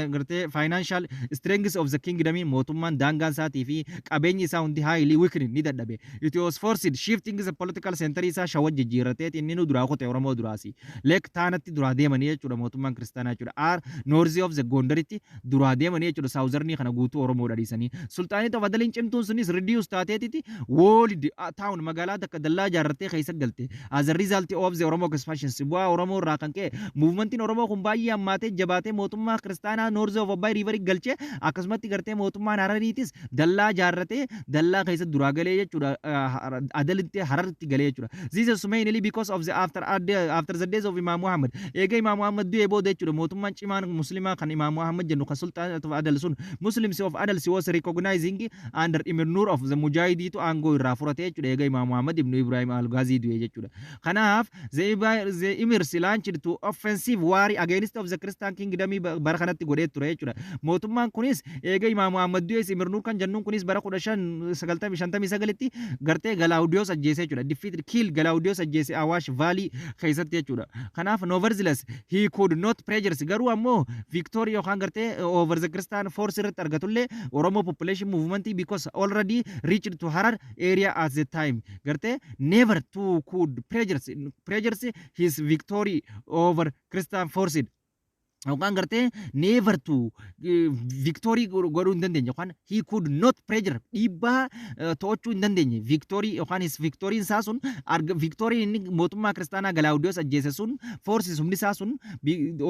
gartee financial strength of the kingdom, mootummaan daangaan isaatii fi qabeenyi isaa hundi highly weakened, ni dadhabe. It was forced shifting the political center isaa Shawwa jijjiirratee inni nu duraa kute Oromoo duraasi. Lake Taanatti duraa deemanii jechuudha mootummaan kiristaanaa jechuudha. Are north of the Gondaritti duraa deemanii jechuudha, southernii kana guutuu Oromoo dhadhiisanii. Sultanate of Adaliin cimtuun sunis reduce taateetiti walled town magaalaa takka dallaa ijaarrattee keessa galte. As a result of the Oromo expansion, bu'aa Oromoo irraa kan ka'e movementiin Oromoo kun baay'ee hammaatee jabaatee mootummaa kiristaanaa north of Abbay River galchee, akkasumatti gartee mootummaan Harariitis dallaa ijaarratee dallaa keessa duraa galee jechuudha. Adalitti Hararitti galee jechuudha. This is mainly because of the after the days of Imam Muhammad. Eega Imam Muhammad du'ee booda jechuudha, mootummaan cimaan muslimaa kan Imam Muhammad jennu kan Sultan of Adal sun Muslims of Adal was recognizing under Emir Nur of the Mujahidiitu aangoo irraa furate jechuudha eega Imam Muhammad ibn Ibrahim al-Ghazi du'e jechuudha. Kanaaf the emirs launched to offensive war against of the Christian kingdom bara kanatti godhee ture jechuudha. Mootummaan kunis eega Imam Muhammad du'e Emir Nur kan jennuun kunis bara 1559tti gartee Galaawudiyoos ajjeese jechuudha. Defeated, kill Galaawudiyoos ajjeese Awaash Valley keessatti jechuudha. Kanaaf nevertheless he could not pressures, garuu ammoo victory yookaan gartee over the Christian force irratti argatullee Oromo population movement because already reached to Harar area at the time gartee never to could pressures his victory over Christian forces yookaan gartee never to victory godhuu hin dandeenye yookaan he could not pressure dhiibbaa to'achuu hin dandeenye victory yookaan his victory isaa sun victory inni mootummaa kiristaanaa Galaawudiyoos ajjeese sun forces humni isaa sun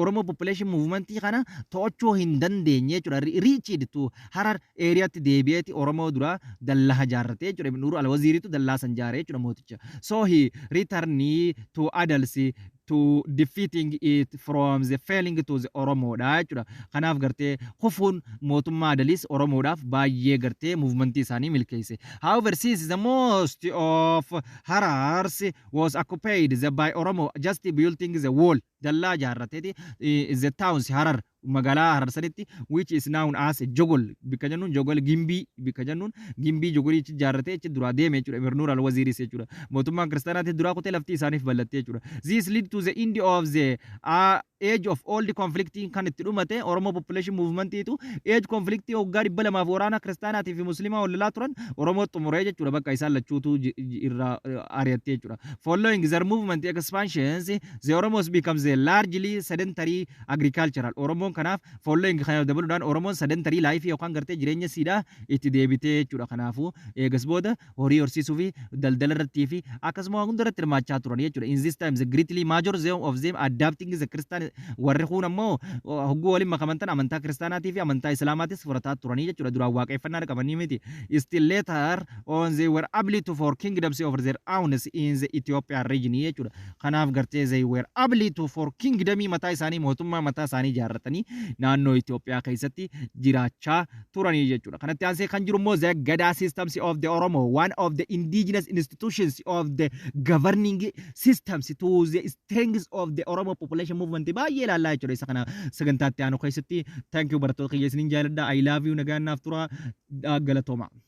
Oromoo population movement kana to'achuu hin dandeenye jechuudha. Reached to Harar areatti deebi'eeti Oromoo dura dallaa jaarratee jechuudha. Nuuru Alwaziiritu dallaa san jaaree jechuudha mooticha. So he returned to Adals to defeating it from the failing to the Oromoodha jechuudha. Kanaaf gartee kufuun mootummaa Adalis Oromoodhaaf baay'ee gartee movementii isaanii milkeesse. However, since the most of Harars was occupied by Oromo just building the wall Dallaa ijaarrateeti the towns Harar, magaalaa Harar sanitti, which is known as Jogol bikka jennuun, Jogol Gimbii bikka jennuun, Gimbii Jogolii achi ijaarratee achi duraa deeme jechuudha. Emir Nuur al-Waziiris jechuudha. Mootummaan kiristaanaatti duraa kutee lafti isaaniif bal'attee jechuudha. This lead to the end of the age of old conflict kan itti dhumate Oromoo population movementiitu age conflict waggaa 200f waraana kiristaanaatii fi musliimaa wal lolaa turan Oromoo xumuree jechuudha. Bakka isaan lachuutu irraa ari'attee jechuudha. Following their movement expansions, the Oromos becomes a largely sedentary agricultural. Oromoon kanaaf following kana dabaluudhaan Oromoon sedentary life yookaan gartee jireenya siidhaa itti deebitee jechuudha. Kanaafuu eegas booda horii horsiisuu fi daldala irrattii fi akkasuma hunda irratti hirmaachaa turan jechuudha. In this time, the greatly major of them adapting the Christian, warri kun ammoo hogguu waliin makamantan amantaa kiristaanaatii fi amantaa islaamaatis fudhataa turanii jechuudha. Duraan waaqeffannaa qabanii miti. Still later on they were able to for kingdoms of their own in the Ethiopian region jechuudha. Kanaaf gartee they were able to for kingdomii mataa isaanii, mootummaa mataa isaanii ijaarratanii naannoo Itoophiyaa keessatti jiraachaa turanii jechuudha. Kanatti aansee kan jiru immoo the Gadaa systems of the Oromo, one of the indigenous institutions of the governing systems to the strength of the Oromo population movement baay'ee ilaallaa jechuudha. Isa kana sagantaatti aanu keessatti. Thank you, barattoota kiyya, isiniin jaaladha. I love you. Nagaan naaf tura, galatooma.